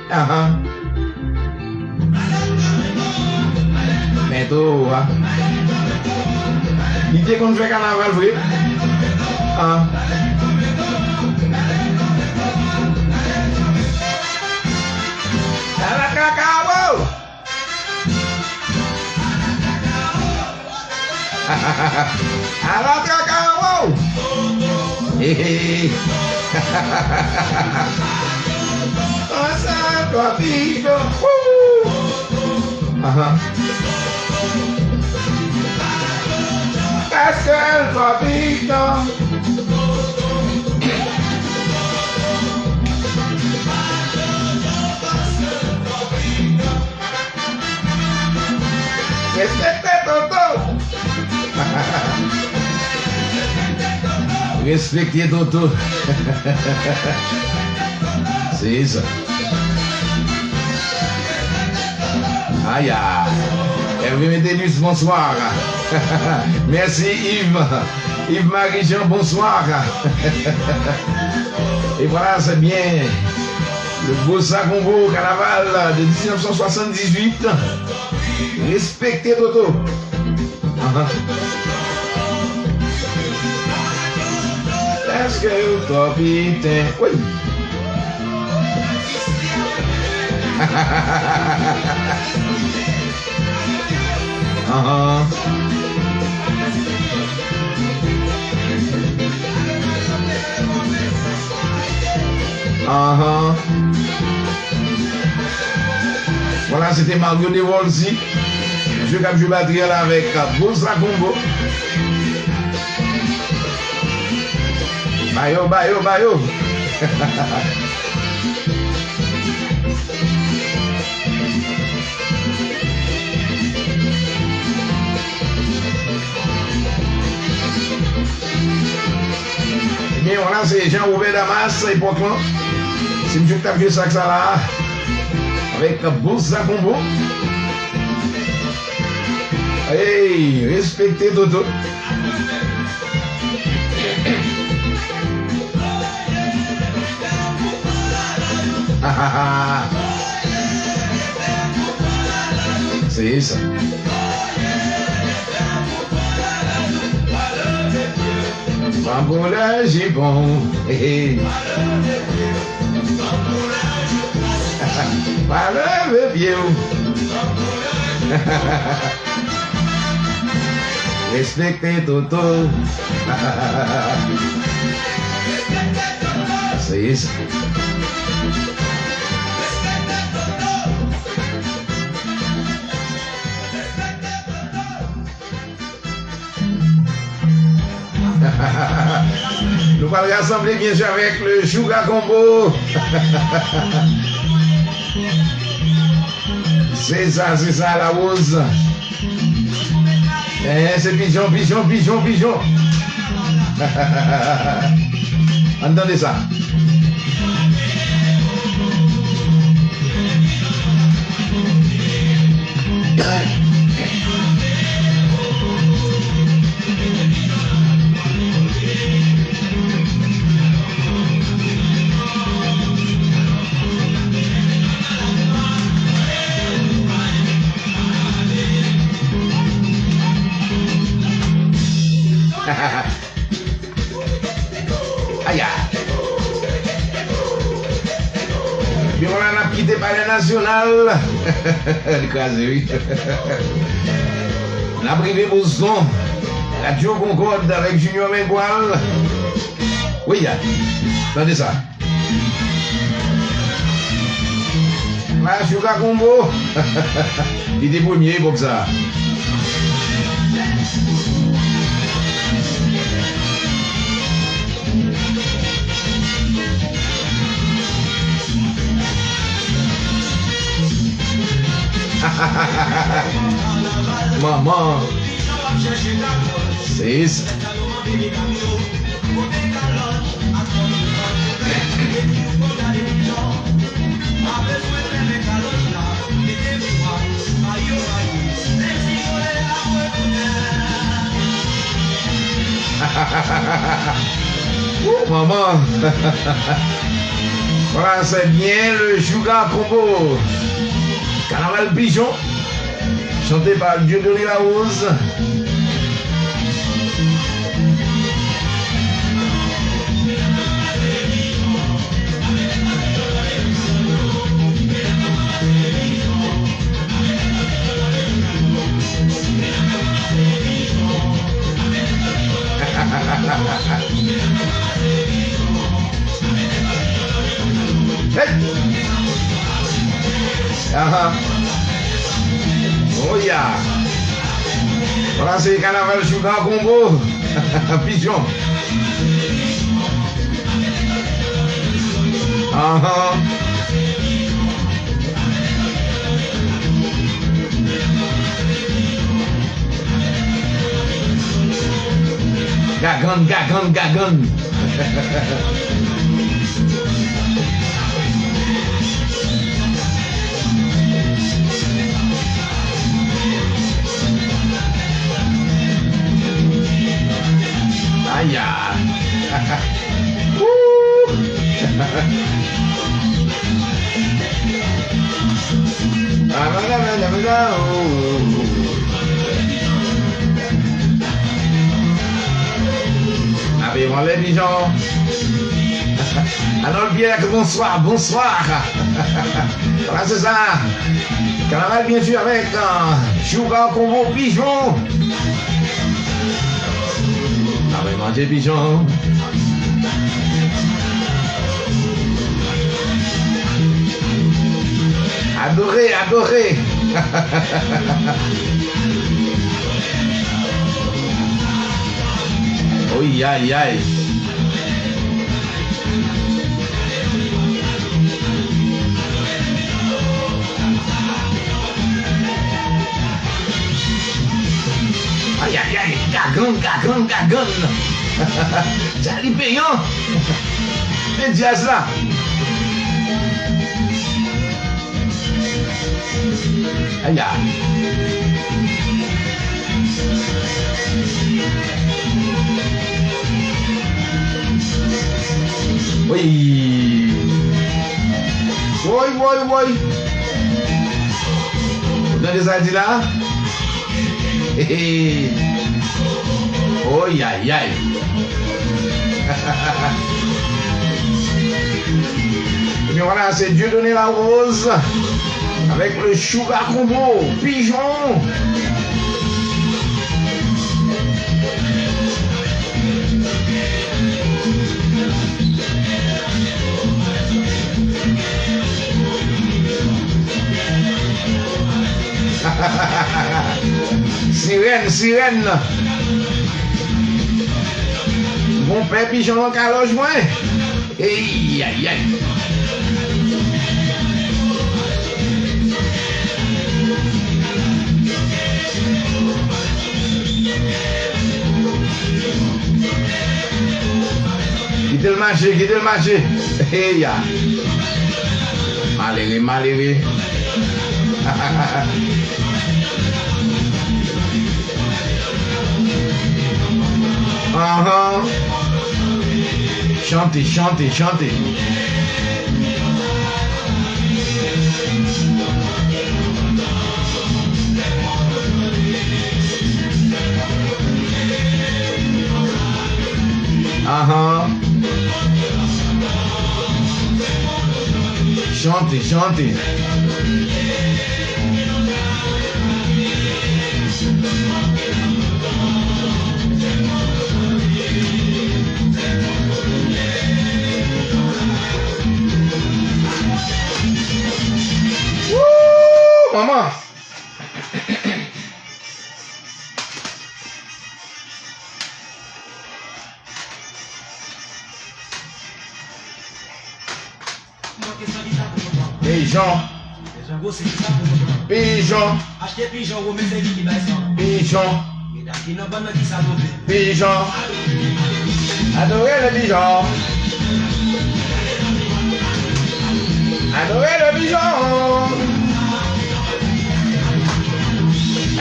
Ahan. Men toro a. Li te konn fè kanaval vre. Ah. Ala kaka, wow! Ala traka, wow! Hey, hey, hey. Ansanm Papito. Woo! Ahan. Paske l papito. Respekte Toto. Respekte Toto. Se sa. Aya. Hervé Métellus, bonsoir. Mèsi Yves. Yves Marie-Jean, bonsoir. Et voilà, c'est bien. Le Bossa Combo, carnaval de dix-neuf cent soixante-dix-huit. Respekte Toto. Ahan. Èske yo twò piten? Wi. Ahan. Ahan. Vwala, se te Mario De Wolzy. Mesye k ap jwe batri a la avèk Bossa Combo. Bayo, bayo, bayo. Ebyen, vwala, se Jean Robert Damas, epòk lan. Se misye ki t ap jwe sak sa la. Avèk Bossa Combo. Hey, respekte Toto. Se sa. Ankouraje bon. Hey, hey. Pa leve pye w. Respekte Toto. Se sa. Nou pral rasanble byen jwe avèk le Jouga Combo. Se sa, se sa, la woz. Eh, se pijon, pijon, pijon, pijon. Ann tande sa. Aya. Epi vwala n ap kite Palè Nasyonal. Li kraze, wi. N ap rive Boston. Radyo Concorde avèk Junior Mengual. Wi, ya. Tande sa. Maestro Kakombo. Li te premye epòk sa. Manman. Se sa. Wou, manman. Voilà, c'est bien le Jouga Combo. Kanaval Pijon. Chanté par Dieudonné Larose. Hey! Ahan. Oh ya. Vwala se kanaval Sugar Combo. Pijon. Ahan. Gagann, gagann, gagann. Aya. Woo! Ape mwen lè Pijon. Arnold Pierre, bonswa, bonswa. Vwala se sa. Kanaval byen fè avèk, euh, Sugar Combo Pijon. Ape manje Pijon. Adore, adore. Oy, ay, ay. Ay, ay, ay, gagann, gagann, gagann. Charly Peyan. Men djaz la. Aya. Woy. Woy, woy, woy. Ou tande sa l di la? Hey, hey. Oy, ay, ay. Ebyen, vwala, se Dieudonné Larose avec le Sugar Combo, Pijon. Sirèn, sirèn. Konpè Pijon an ka lòj mwen. Ey, ay, ay. Kite l mache, kite l mache. Hey, ya. Malere, malere. Ahan. Chante, chante, chante. Ahan. Chante, chante. Woo, manman! Pijon. Pijon. Pijon. Adore le pijon. Adore le pijon.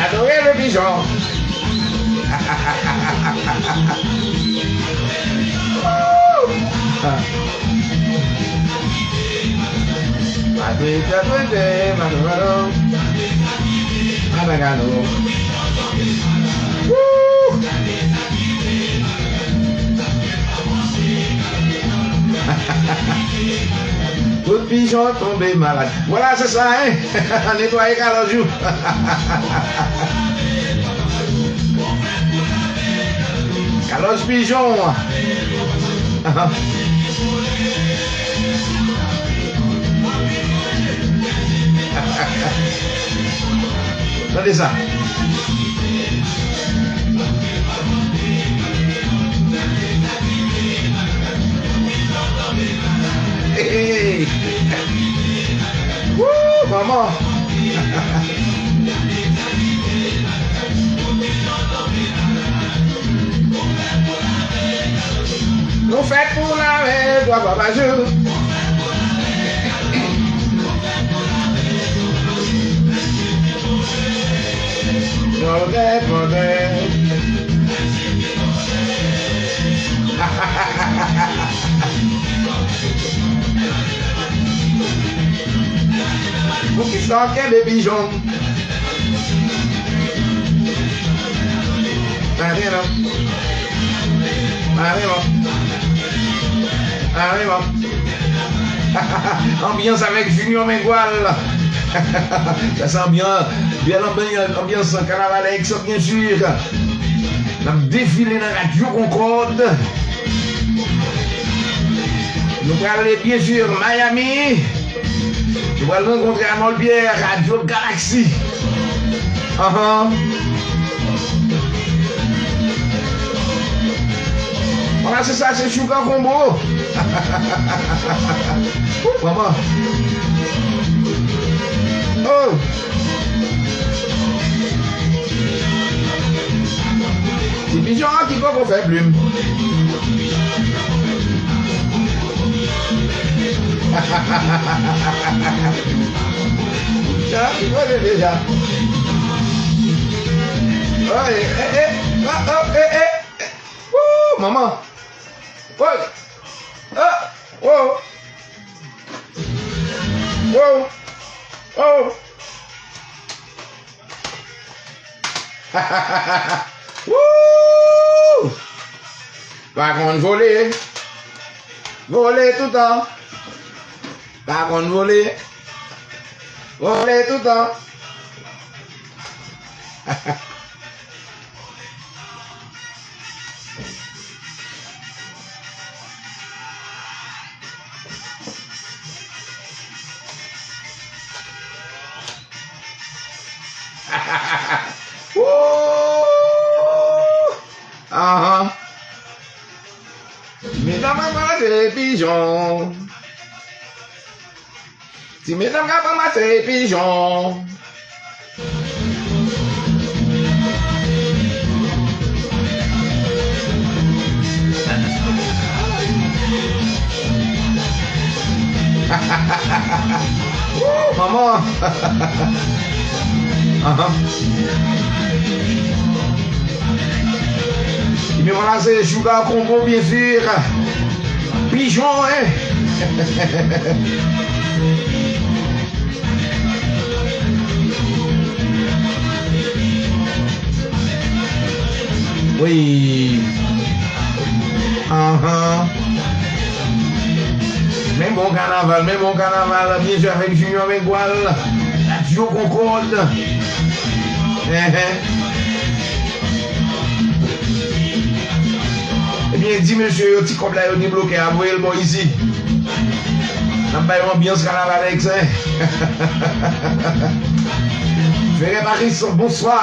Adore le pijon. Adore, adore, adore. Woo! Tout pijon tonbe malad. Vwala, se sa, hein? Netwaye kalòj ou. Kalòj pijon. Tande sa. Hey! Woo, manman! Nou fèt pou lave twa fwa pa jou. Mòdè, mòdè. Poukisa w kenbe pijon? Pa gen non. Pa gen non. Pa gen non. Anbyans avèk Junior Mengual. Sa se anbyans, bèl anbyans, anbyans kanavalèsk, byen si. N ap defile nan Radyo Concorde. Nou prale, byen si, Miami. Nou pral rankontre Arnold Pierre, Radyo Galaxy. Ahan. Vwala, se sa, se Sugar Combo. Ou, manman. Oh. Ti pijon an ki poko fè plim. Sa, li konnen deja. Oh, eh, eh, eh. Oh, oh, eh, eh, eh. Woo, manman. Oh. Ah. Oh. Oh. Oh. Woo! Pa konn vole. Vole toutan. Pa konn vole. Vole toutan. Woo! Ahan. Medam ap ranmase pijon. Ti medam k ap ranmase pijon. Woo, manman. Ahan. Ebyen, vwala, se Sugar Combo, byen si. Pijon, en. Wi. Ahan. Men bon kanaval, men bon kanaval, byen si avèk Junior Mengual, Radyo Concorde. Enhen. Ebyen, di mesye yo, ti kòb la yo debloke a, voye l bò isi. N ap bay yon anbyans kanavalèsk, en. Ferre Maris, bonswa.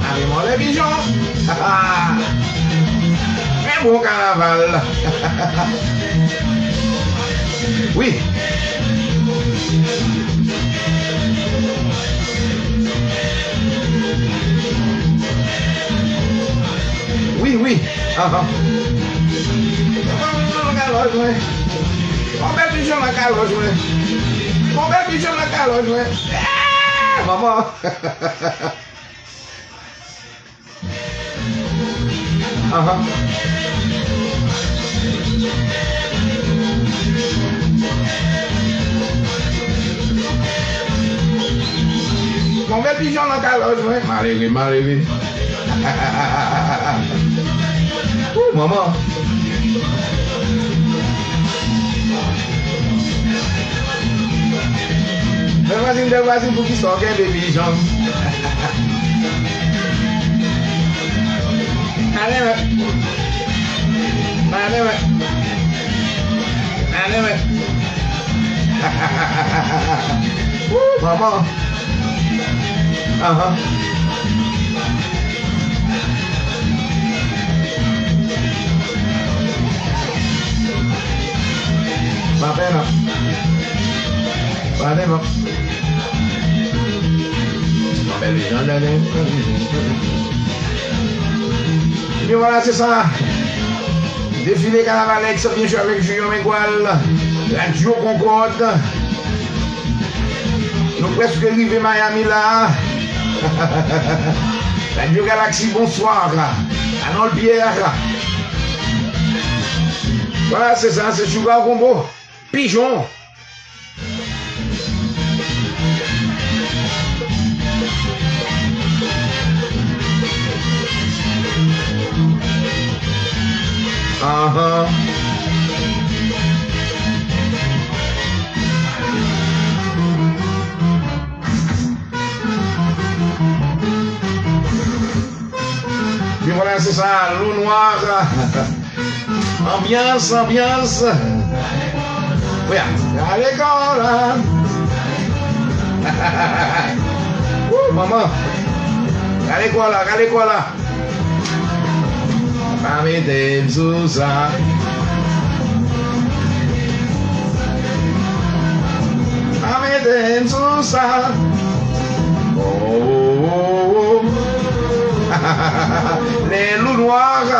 Ale mwen lè pijon. Men bon kanaval. Wi. Wi, wi. Ahan. Yon bèl pijon nan kalòj mwen. Yon bèl pijon nan kalòj mwen. Yon bèl pijon nan kalòj mwen. Ah, manman. Ahan. Yon bèl pijon nan kalòj mwen. Malere, malere. Ou, manman. Mwen, mwen, Bèl vwazin, poukisa w kenbe pijan? Ale, men. Ale, men. Ale, men. Woo, manman. Ahan. Pa pè non. Pa pè non. Ebyen, vwala, se sa. Defile kanavalèks, byen si, avèk Junior Mengual, Radio Concorde. Nou prèske rive Miami la. Radio Galaxy, bonswa. Arnold Pierre. Vwala, se sa, se Sugar Combo. Pijon. Ahan. Ebyen, vwala, se sa, Loup Noir. Anbyans, anbyans. Oya, gade kò la. Woo, manman. Gade kò la, gade kò la. Pa mete m sou sa. Pa mete m sou sa. Oh, oh, oh, oh. Les Loups Noirs.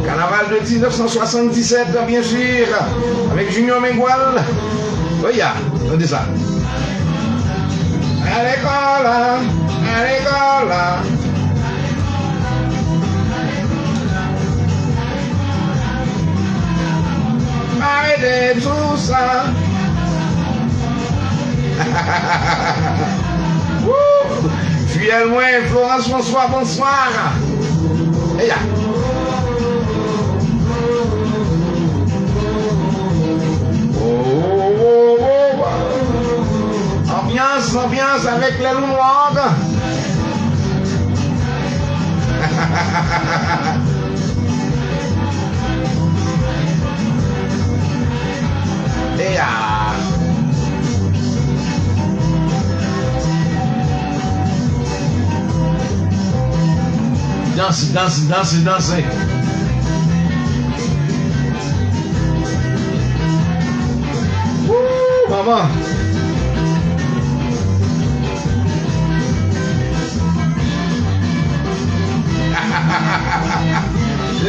Kanaval de diznèf san swasanndisèt, byen si, avèk Junior Mengual. Oya, tande sa. Ale kò la, ale kò la. Pa mete m sou sa. Woo! Fiyèl mwen, Florence François, bonswa. Eya. Oh, oh, oh, oh. Anbyans, anbyans avèk les Loups Noirs. Eya. Danse, danse, danse, danse. Woo, manman.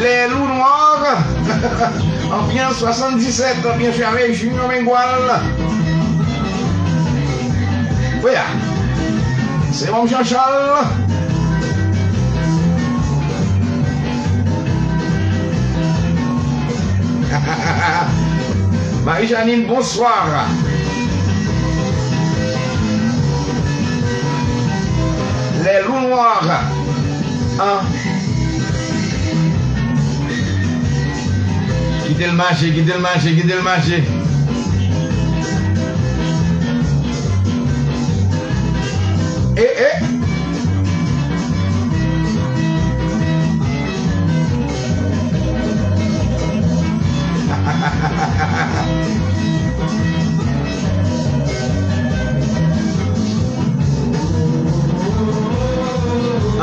Les Loups Noirs. Anbyans swasanndisèt, byen si, avèk Junior Mengual. Oya. Se bon, Jean Charles. Marie Janine, bonswa. Les Loups Noirs. An. Kite l mache, kite l mache, kite l mache. E, e.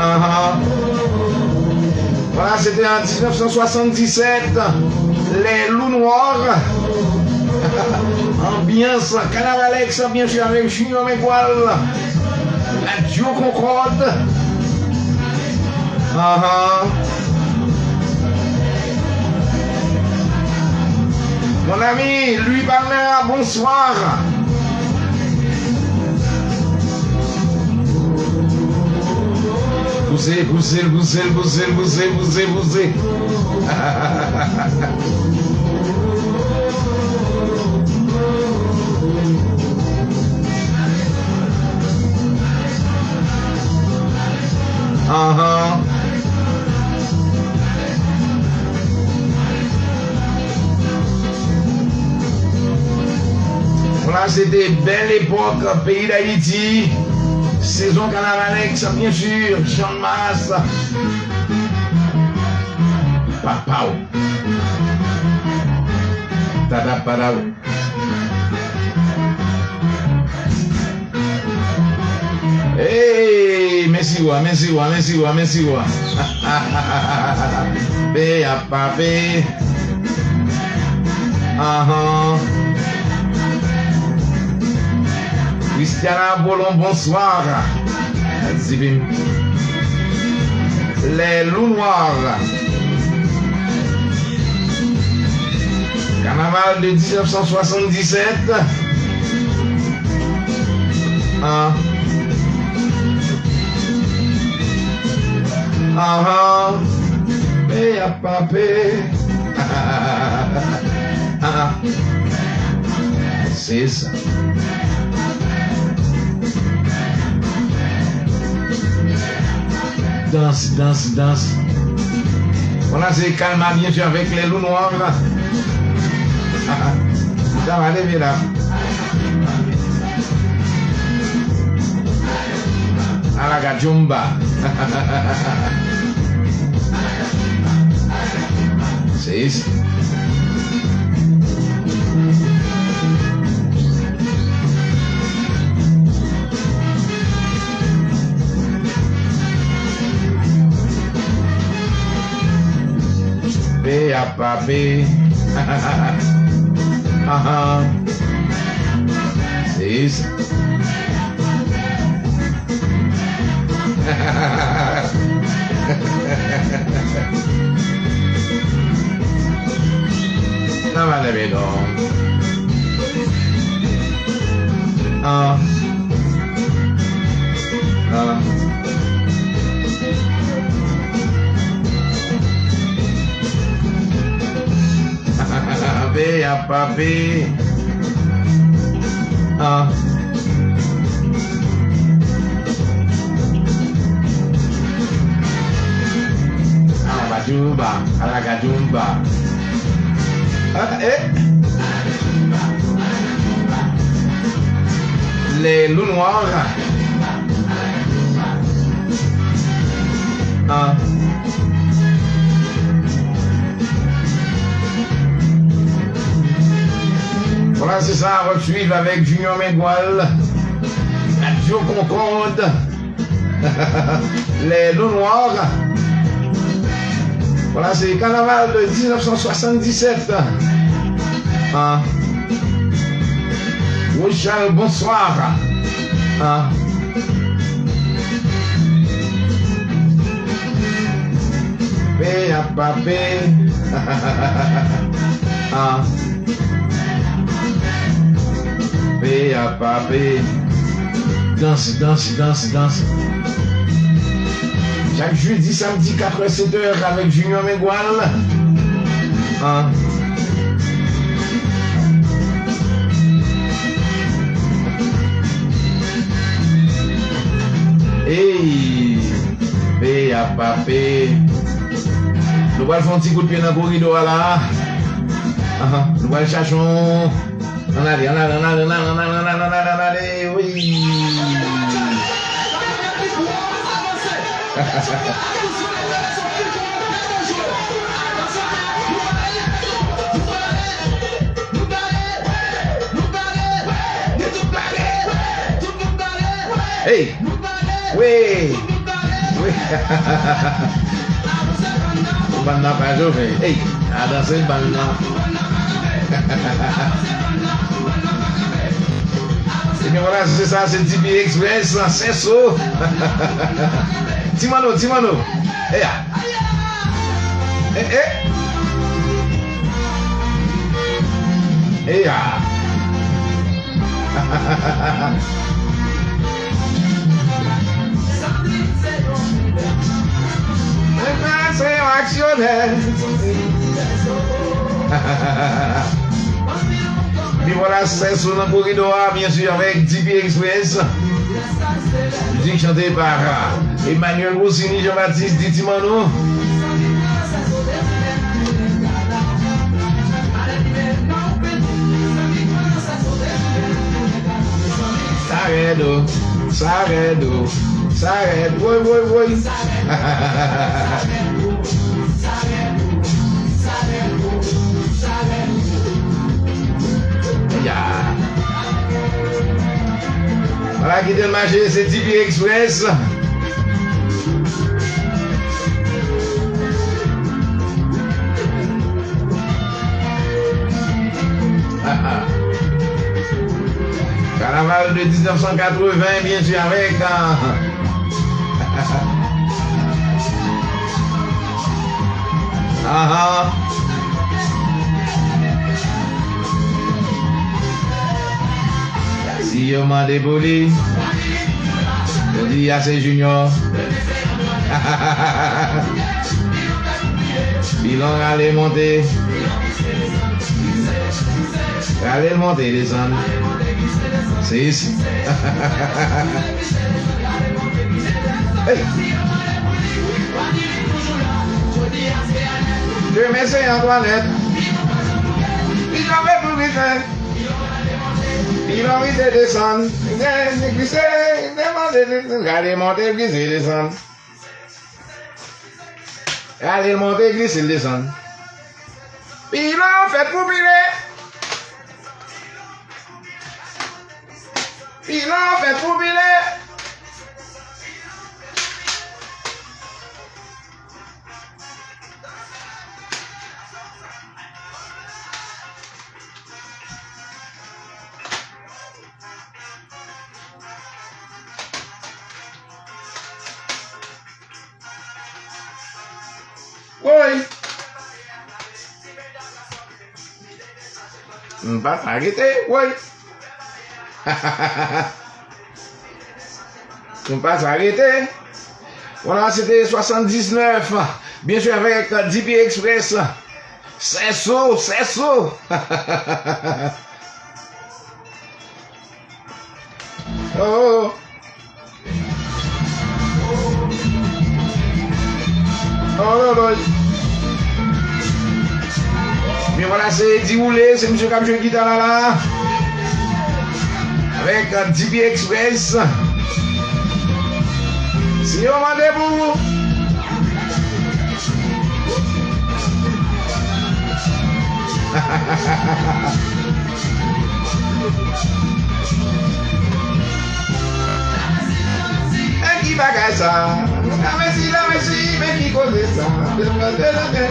Ahan. Vwala, se te an diznèf san swasanndisèt, Les Loups Noirs. Anbyans, Kanaval X, byen si, avèk Junior Mengual. Radio Concorde. Ahan. Mon ami, Louis Palmer, bonswa. Pouse, pouse, pouse, pouse. Ahan. Voilà, se te bèl epòk peyi Dayiti. Sezon kanavalèks, byen si, Channmas. Papaw. Tata padaw. Hey, mèsi wa, mèsi wa, mèsi wa, mèsi wa. Pe ap pape. Ahan. Christiana Apollon, bonsoir. Zipim. Les Loups Noirs. Carnaval de dix-neuf cent soixante-dix-sept. Ah. Ah. Pe ap pape. Ah. Se sa. Dans, dans, dans. Voilà, se Calma, byen si, avèk Les Loups Noirs. Sa va leve la. Alagadjumba. Se isi. Pe ap pape. Ahan. Se isi. Sa va leve non. Ah. Ah. Pe ap pape. Ah. Alagadjumba, alagadjumba. Ah, eh. Les Loups Noirs. Ah. Voilà, se sa, w ap swiv avèk Junior Mengual, Radio Concorde, Les Loups Noirs. Voilà, se kanaval de dix-neuf cent soixante-dix-sept. Ah. Rochal, bonsoir. Ah. Pe ap pape. Ah. Pe ap pape. Dans, dans, dans, dans. Chak jedi, samdi, katrè, setè avèk Junior Mengual. Ah. Ey, pe ap pape. Nou pral fè yon ti kout pye nan koridò a la. Ahan, nou pral chache yon. Ann ale, ann ale, ann ale, wi. Hey! Wi! Wi! Bann nan pa jove. Ey, a danse bann nan. Ebyen, vwala, se sa, se D P Express, Sèso. Ti Manno, Ti Manno. Eya. E, e. Eya. Mwen se yon aksyonè. Ebyen vwala, Sèso nan koridò a, byen si, avèk D P Express. Mizik chante pa Emmanuel Rossini, Jean-Baptiste, di Ti Manno. Sa rèd o, sa rèd, woy, woy, woy. Ya. Vwala, kite l mache, se D P Express. Kanaval de diznèf san katreven, byen si, avèk, ah, ah, ah. Si yo mande pou li, yo di a se Junior. Pilon rale monte. Rale l monte, desann. Se isi. Hey! Demen se Antwanèt. Li janbe pou li fè. Pilon glise desann. Glise, desann, rale monte, glise desann. Rale l monte, glise l desann. Pilon fèt pou pile. Pilon fèt pou pile. Woy! M pa sa rete, woy! M pa sa rete. Vwala, se te swasanndiznèf. Byen si, avèk D P Express. Sèso, sèso. Oh. Oh, lòlòy. Men vwala, se Eddie Roulé, se misye k ap jwe gita la, la. Avèk, euh, D P Express. Si yo mande pou ou. Men ki bagay sa? Lamèsi, lamèsi, men ki koze sa? Li pa lave,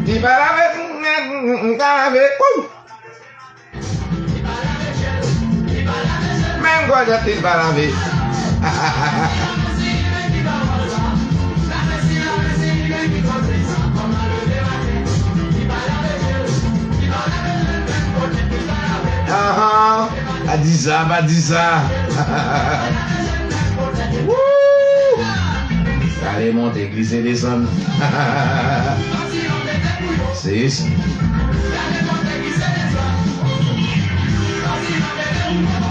li pa lave, li pa lave. Wouw! Menm gòdèt li pa lave. Ahan. Pa di sa, pa di sa. Wouw! Rale monte, glise desann. Se isi.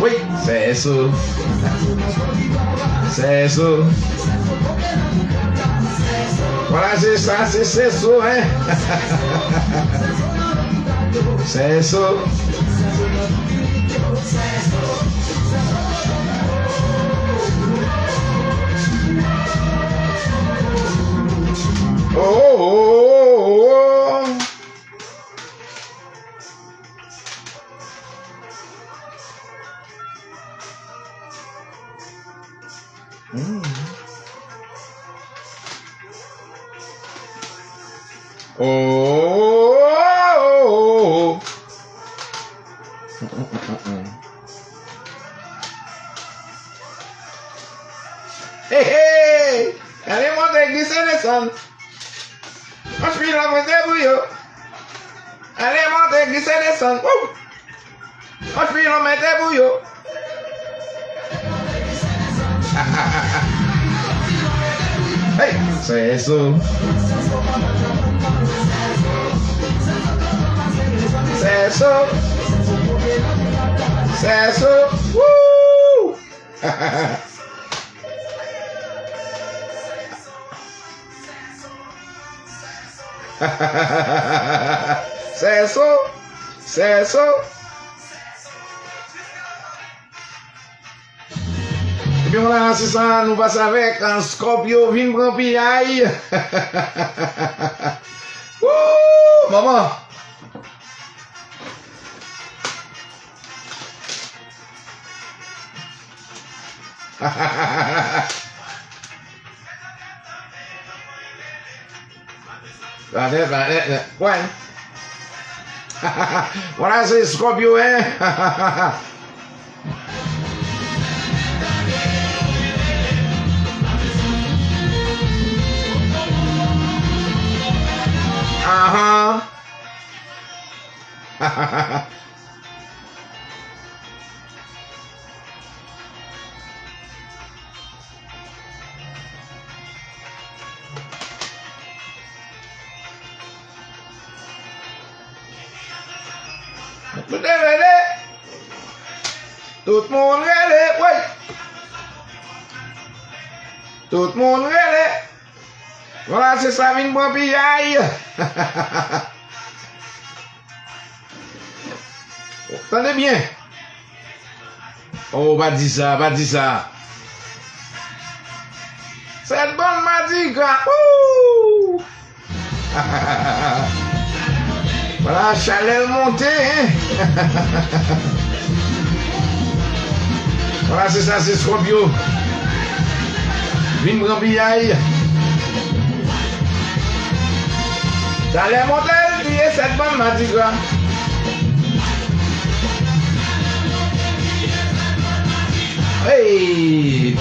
Wi, sèso. Sèso. Vwala, se sa, se sèso, hein. Sèso. Oh, oh, oh, oh, oh. Mm. Oh, oh, oh, oh. Mm, mm, mm, mm, mm. Hey, hey! Ale monte, glise desann. Anpil la mete pou yo. Ale monte, glise desann. Wouw! Anpil la mete pou yo. Hey! Sèso. Sèso. Sèso. Wouw! Sèso, sèso. Yon la, se sa, nou pase avèk, uh, Scorpio vin pran piyay. Woo, manman. Gade, gade, gade. Wè. Vwala, se Scorpio, hein. Ahan. Tout moun rele. Tout moun rele, woy. Tout moun rele. Vwala, se sa vin pran piyay. Tande byen. Oh, pa di sa, pa di sa. Sèt bann madigra. Woo! Vwala, chalè l monte, hein? Vwala, se sa, se Scorpio. Vin pran piyay. Chalè monte, l touye sèt bann madigra. Hey!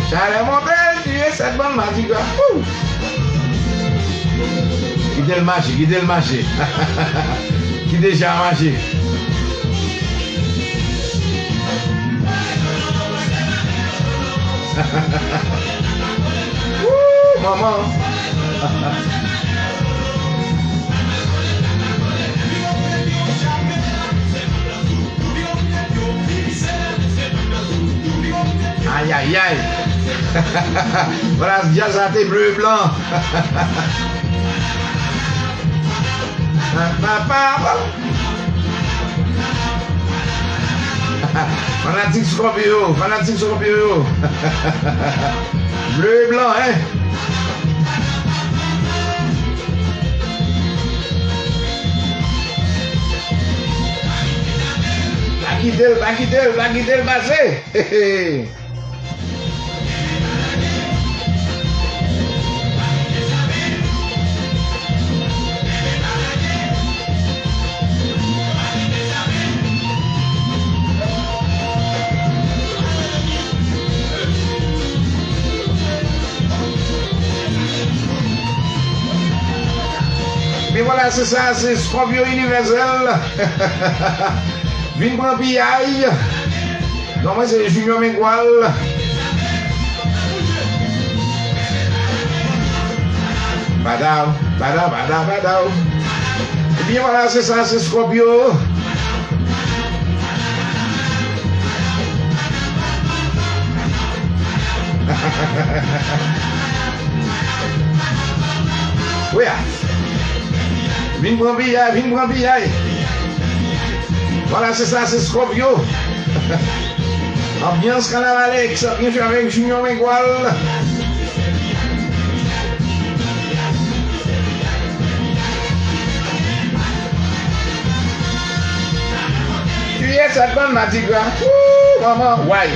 Chalè monte, l touye sèt bann madigra. Woo! Kite l mache, kite l mache. Ki deja mache. Woo, manman. Ayayay. Vwala, djaz la te ble e blan. Pa, pa, pa. Fanatik Scorpio, fanatik Scorpio. Ble e blan, hein? Pa kite l, pa kite l, pa kite l pase. Men vwala, se sa, se Scorpio Universal. Vin pran piyay. Non, mwen se Junior Mengual. Badaw, badaw, badaw, badaw. Ebyen, vwala, se sa, se Scorpio. Wi a. Vin pran piyay, vin pran piyay. Vwala, se sa, se Scorpio. Anbyans kanavalesk, byen fè avèk Junior Mengual. Touye sèt bann madigra. Woo, manman, way.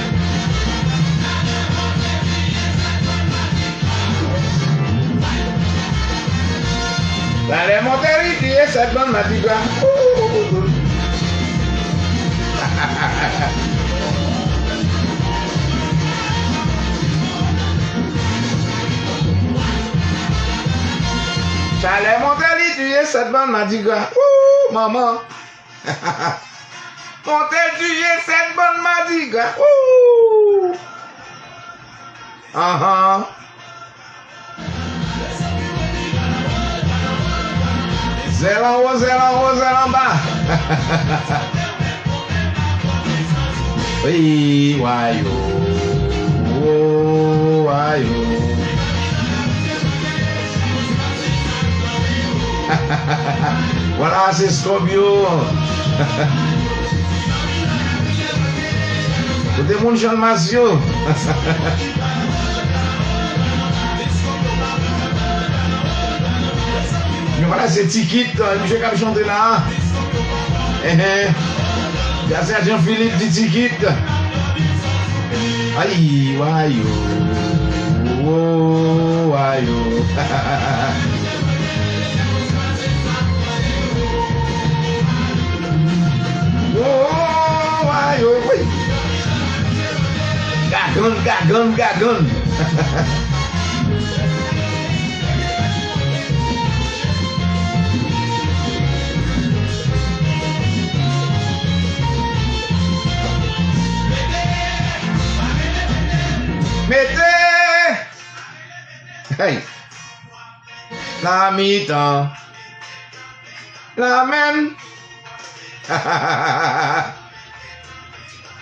Chalè monte, li touye sèt bann madigra. Chalè monte, li touye sèt bann madigra. Woo, manman. Monte, touye sèt bann madigra. Woo! Ahan. Zèl anwo, zèl anwo, zèl anba. Wi, wayo. Wo, wayo. Vwala, se Scorpio. Kote moun Channmas yo? Men vwala, se Tikit, misye k ap chante la. Enhen. Sa se Jean Philippe di Tikit. Ay, wayo. Oh, wayo. Oh, wayo. Wi. Gagann, gagann, gagann. Mete! Hey! Nan mitan. Nan menm.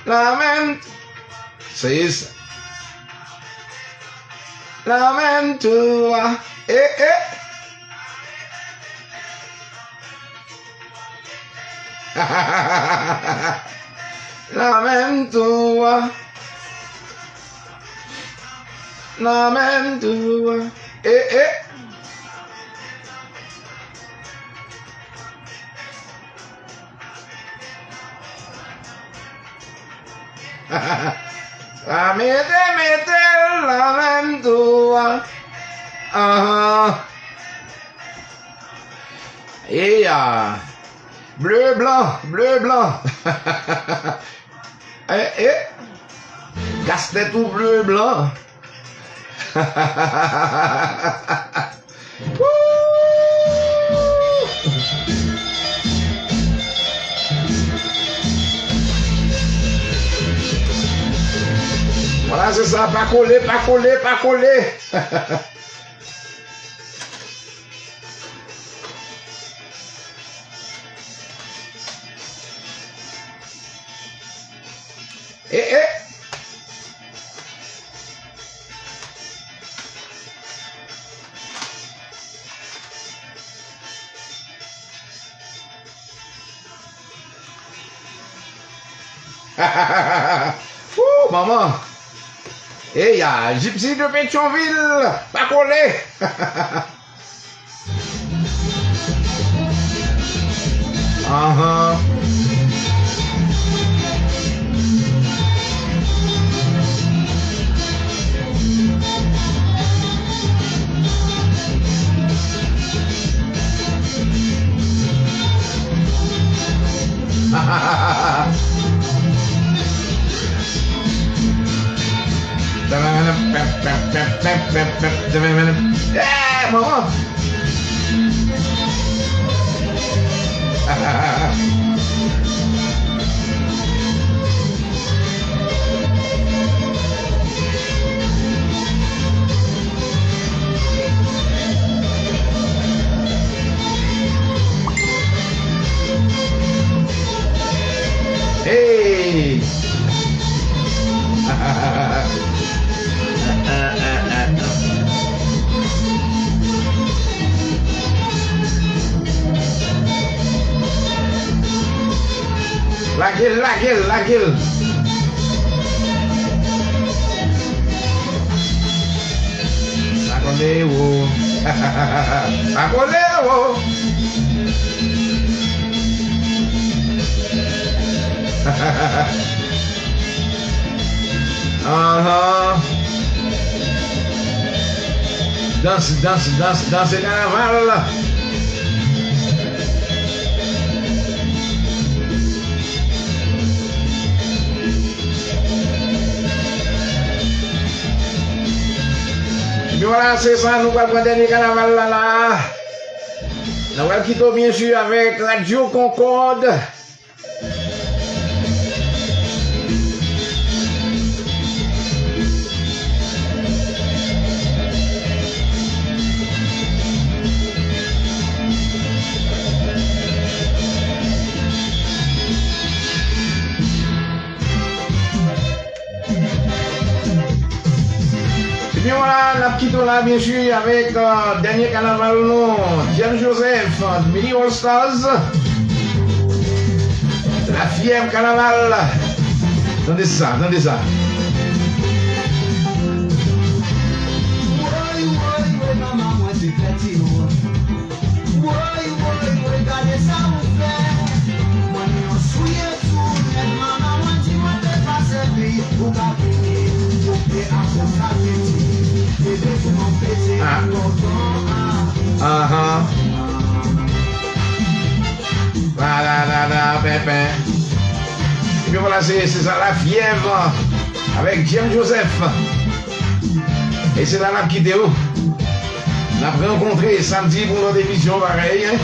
Nan menm. Se sa. Nan menm tou a. Eh, eh. Nan menm tou a. Nan menm tou a. Eh, eh. Sa mete, mete l nan menm tou a. Ahan. Eya. Ble blan, ble blan. Eh, eh. Kastèt ou ble blan. Woo! Vwala, se sa, pa kole, pa kole, pa kole. Eh, eh. Woo, manman. Eya, Gypsy de Petyonvil, pa kole. Ahan. Eh, manman! Hey! Lage l, lage l, lage l. Pa kole wo. Pa kole wo. Ahan. Dans, dans, dans, dans, se kanaval. Epi vwala, se sa, nou pral pran dènye kanaval la, la. Nou pral kite w, byen si, avèk Radyo Konkòd. Ebyen vwala, n ap kite w la, byen si, avèk, euh, dènye kanaval nou, Jeff Joseph, Mini All Stars, La Fièv Kanaval. Tande sa, tande sa. Ah. Ahan. La, la, la, la, penpen. Ebyen vwala, se, se sa, Lafyèv avèk Jeff Joseph. E se la n ap kite w. N ap rankontre samdi pou yon lòt emisyon parèy, en.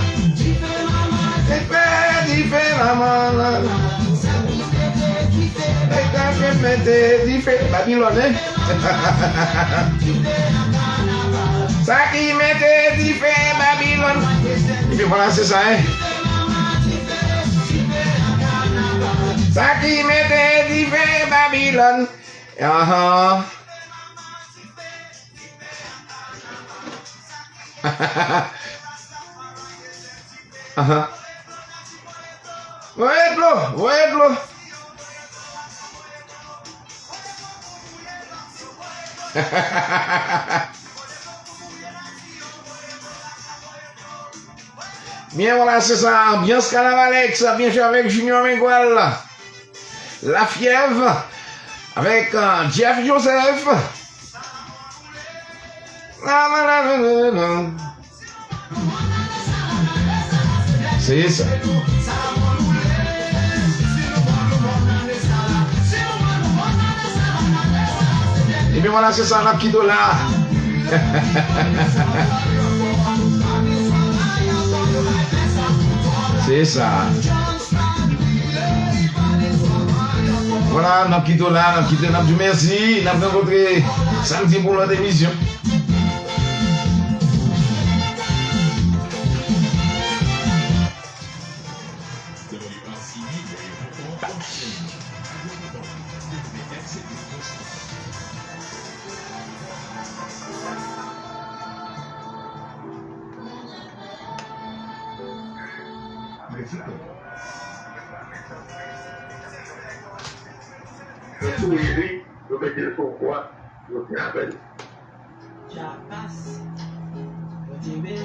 Dife, dife, manman. Mete dife, Babilòn, en. Sa ki mete dife Babilòn. Ebyen vwala, se sa, en. Sa ki mete dife Babilòn. Ahan. Ahan. Voye dlo, voye dlo. Byen, vwala, se sa, anbyans kanavalèks, byen jwe avèk Junior Mengual. Lafyèv avèk, euh, Jeff Joseph. Se sa. Ebyen vwala, se sa, n ap kite w la. Se sa. Vwala, n ap kite w la, n ap kite, n ap di w mèsi, n ap rankontre samdi pou lòt emisyon. Yo touye li, yo mete l sou kwa, yo te avè l.